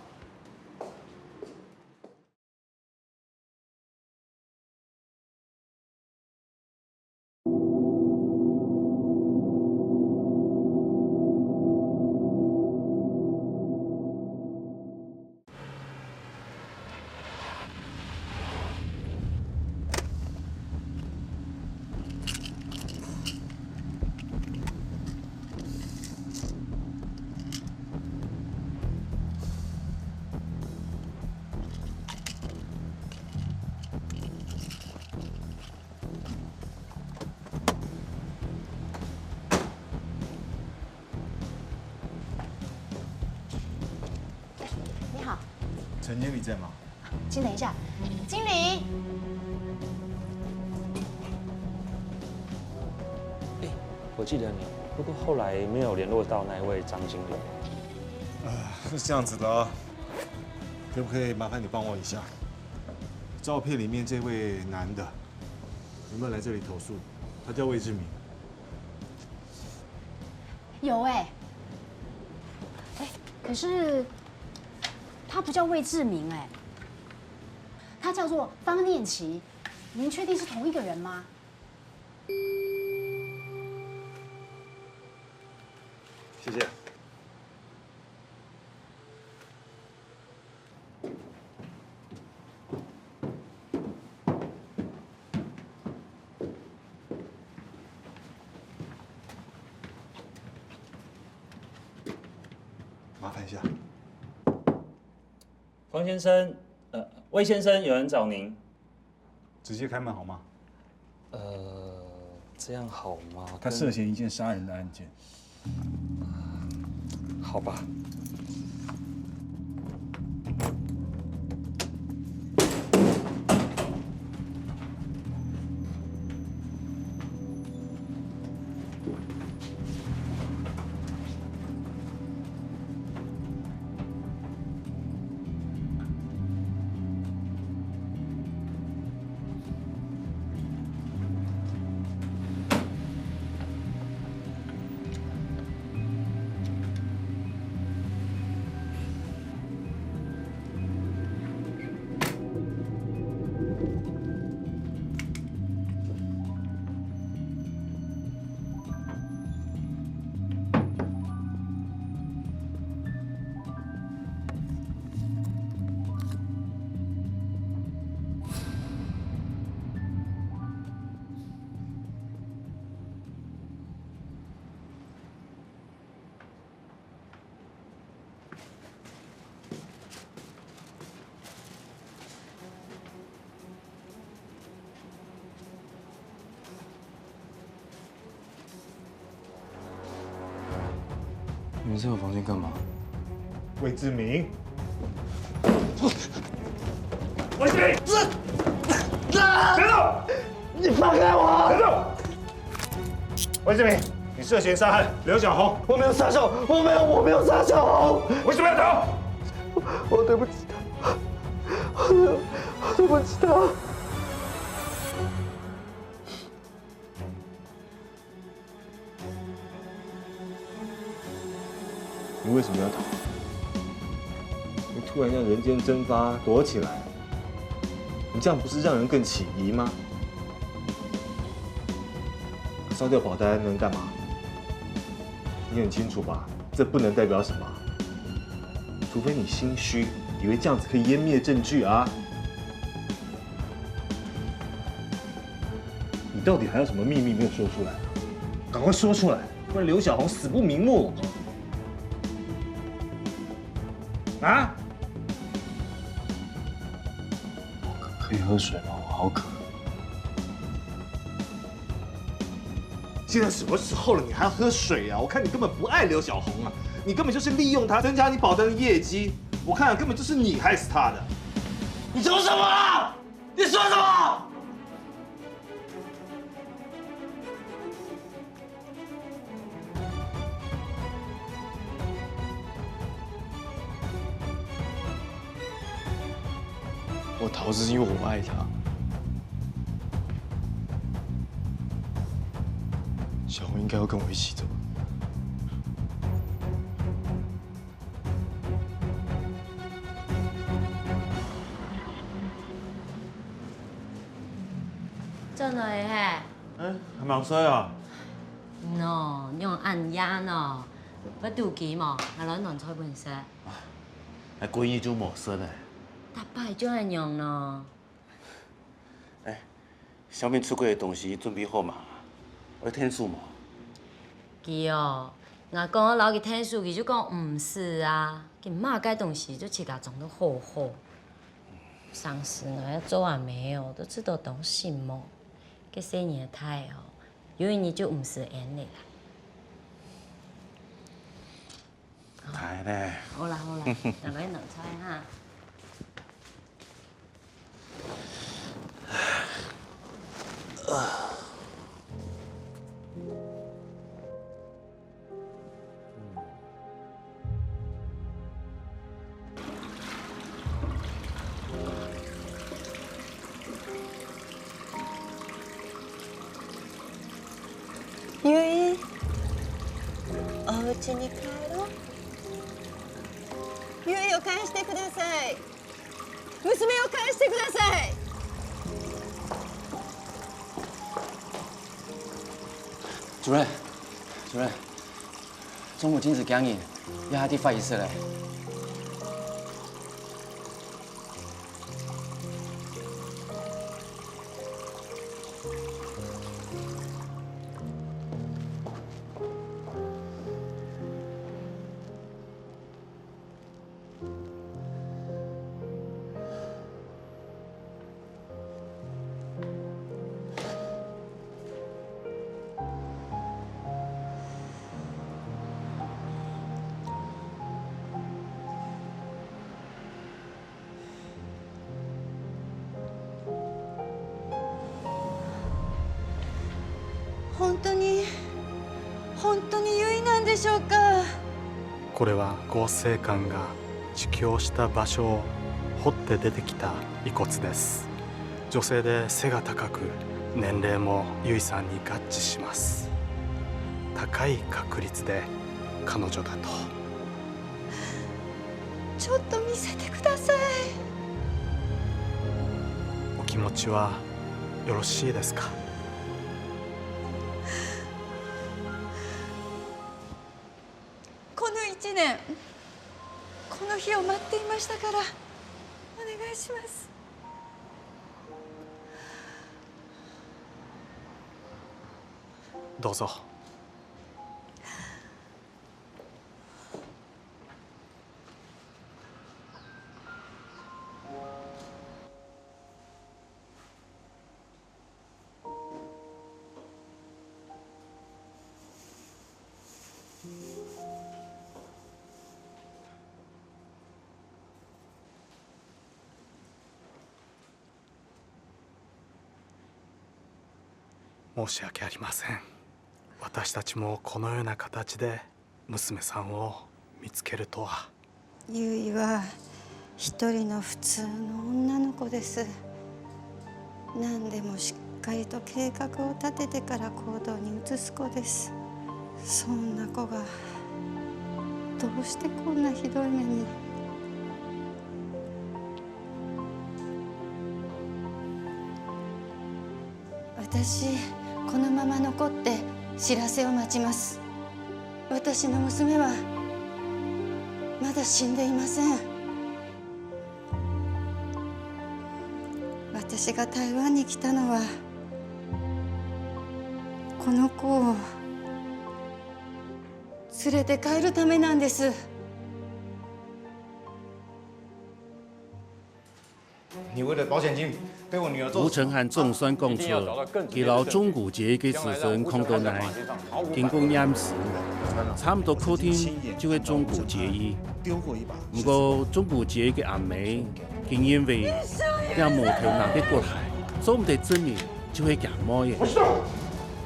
你好。陳經理在嗎？ 请等一下，经理。哎，我记得你，不过后来没有联络到那一位张经理。呃，是这样子的啊，可不可以麻烦你帮我一下？照片里面这位男的，有没有来这里投诉？他叫魏志明。有哎、哎，可是他不叫魏志明哎、 他叫做方念琪，您确定是同一个人吗？谢谢。麻烦一下。方先生，呃，魏先生，有人找您。直接开门好吗？呃，这样好吗？他涉嫌一件杀人的案件。好吧。你们在我房间干嘛？魏志明。魏志明，别动！你放开我！别动！魏志明，你涉嫌杀害刘小红。我没有杀小，我没有，我没有杀小红。为什么要逃？我对不起他，我对不起他。 你为什么要逃？你突然这样人间蒸发，躲起来，你这样不是让人更起疑吗？烧掉保单能干嘛？你很清楚吧？这不能代表什么。除非你心虚，以为这样子可以湮灭证据啊。你到底还有什么秘密没有说出来？赶快说出来，不然刘小红死不瞑目。啊？可以喝水吗？我好渴。 现在什么时候了，你还要喝水啊？我看你根本不爱刘小红啊，你根本就是利用她增加你保单的业绩。我看啊，根本就是你害死她的。你说什么啊？你说什么？我逃是因为我爱她。小红应该要跟我一起走。转来嘿。哎，还蛮衰啊。喏，你用恁夜喏，要肚飢無？𠊎來暖菜分你食。哎，歸日就無食了。逐擺就恁樣喏。 哎，小明出櫃个東西準備好嘛？愛𢯭手無？佢哦，𠊎講愛摎佢𢯭手，佢就講毋使啊。佢麼个東西就自家裝到好好。上次𠊎愛做阿姆哦，都知道當心無。該細人仔大哦，有一日就毋使恁仔啦。大咧。好啦好啦，等下暖菜哈。 優衣、お家に帰ろう。優衣を返してください。 娘を返してください。主任，主任，中國禁止驚人，要下地法醫室嘞。本当に、本当に結衣なんでしょうか？これは合成官が自供した場所を掘って出てきた遺骨です。女性で背が高く、年齢も結衣さんに合致します。高い確率で彼女だと。ちょっと見せてください。お気持ちはよろしいですか？この一年、この日を待っていましたから、お願いします。どうぞ。申し訳ありません。私たちもこのような形で娘さんを見つけるとは。結衣は一人の普通の女の子です。何でもしっかりと計画を立ててから行動に移す子です。そんな子がどうしてこんなひどい目に。私、このまま残って知らせを待ちます。私の娘はまだ死んでいません。私が台湾に来たのは、この子を連れて帰るためなんです。你为了保险金，对我女儿做吴承翰总算讲出，佢摎中古结衣个事情讲到哪，经过验尸，差毋多确定就系中古结衣。毋过中古结衣个阿姆，佢认为，这无头那个骨骸，做毋得证明就系佢阿妹个。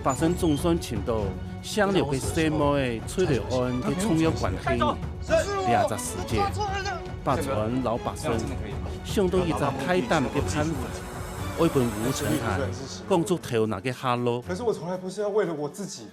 百姓总算寻到 相留个細妹个墜楼案个重要关系呢？这只时节，百川摎百姓想到一只大胆个办法，爱分吴承翰讲出头那个下落。可是我从来不是要为了我自己的。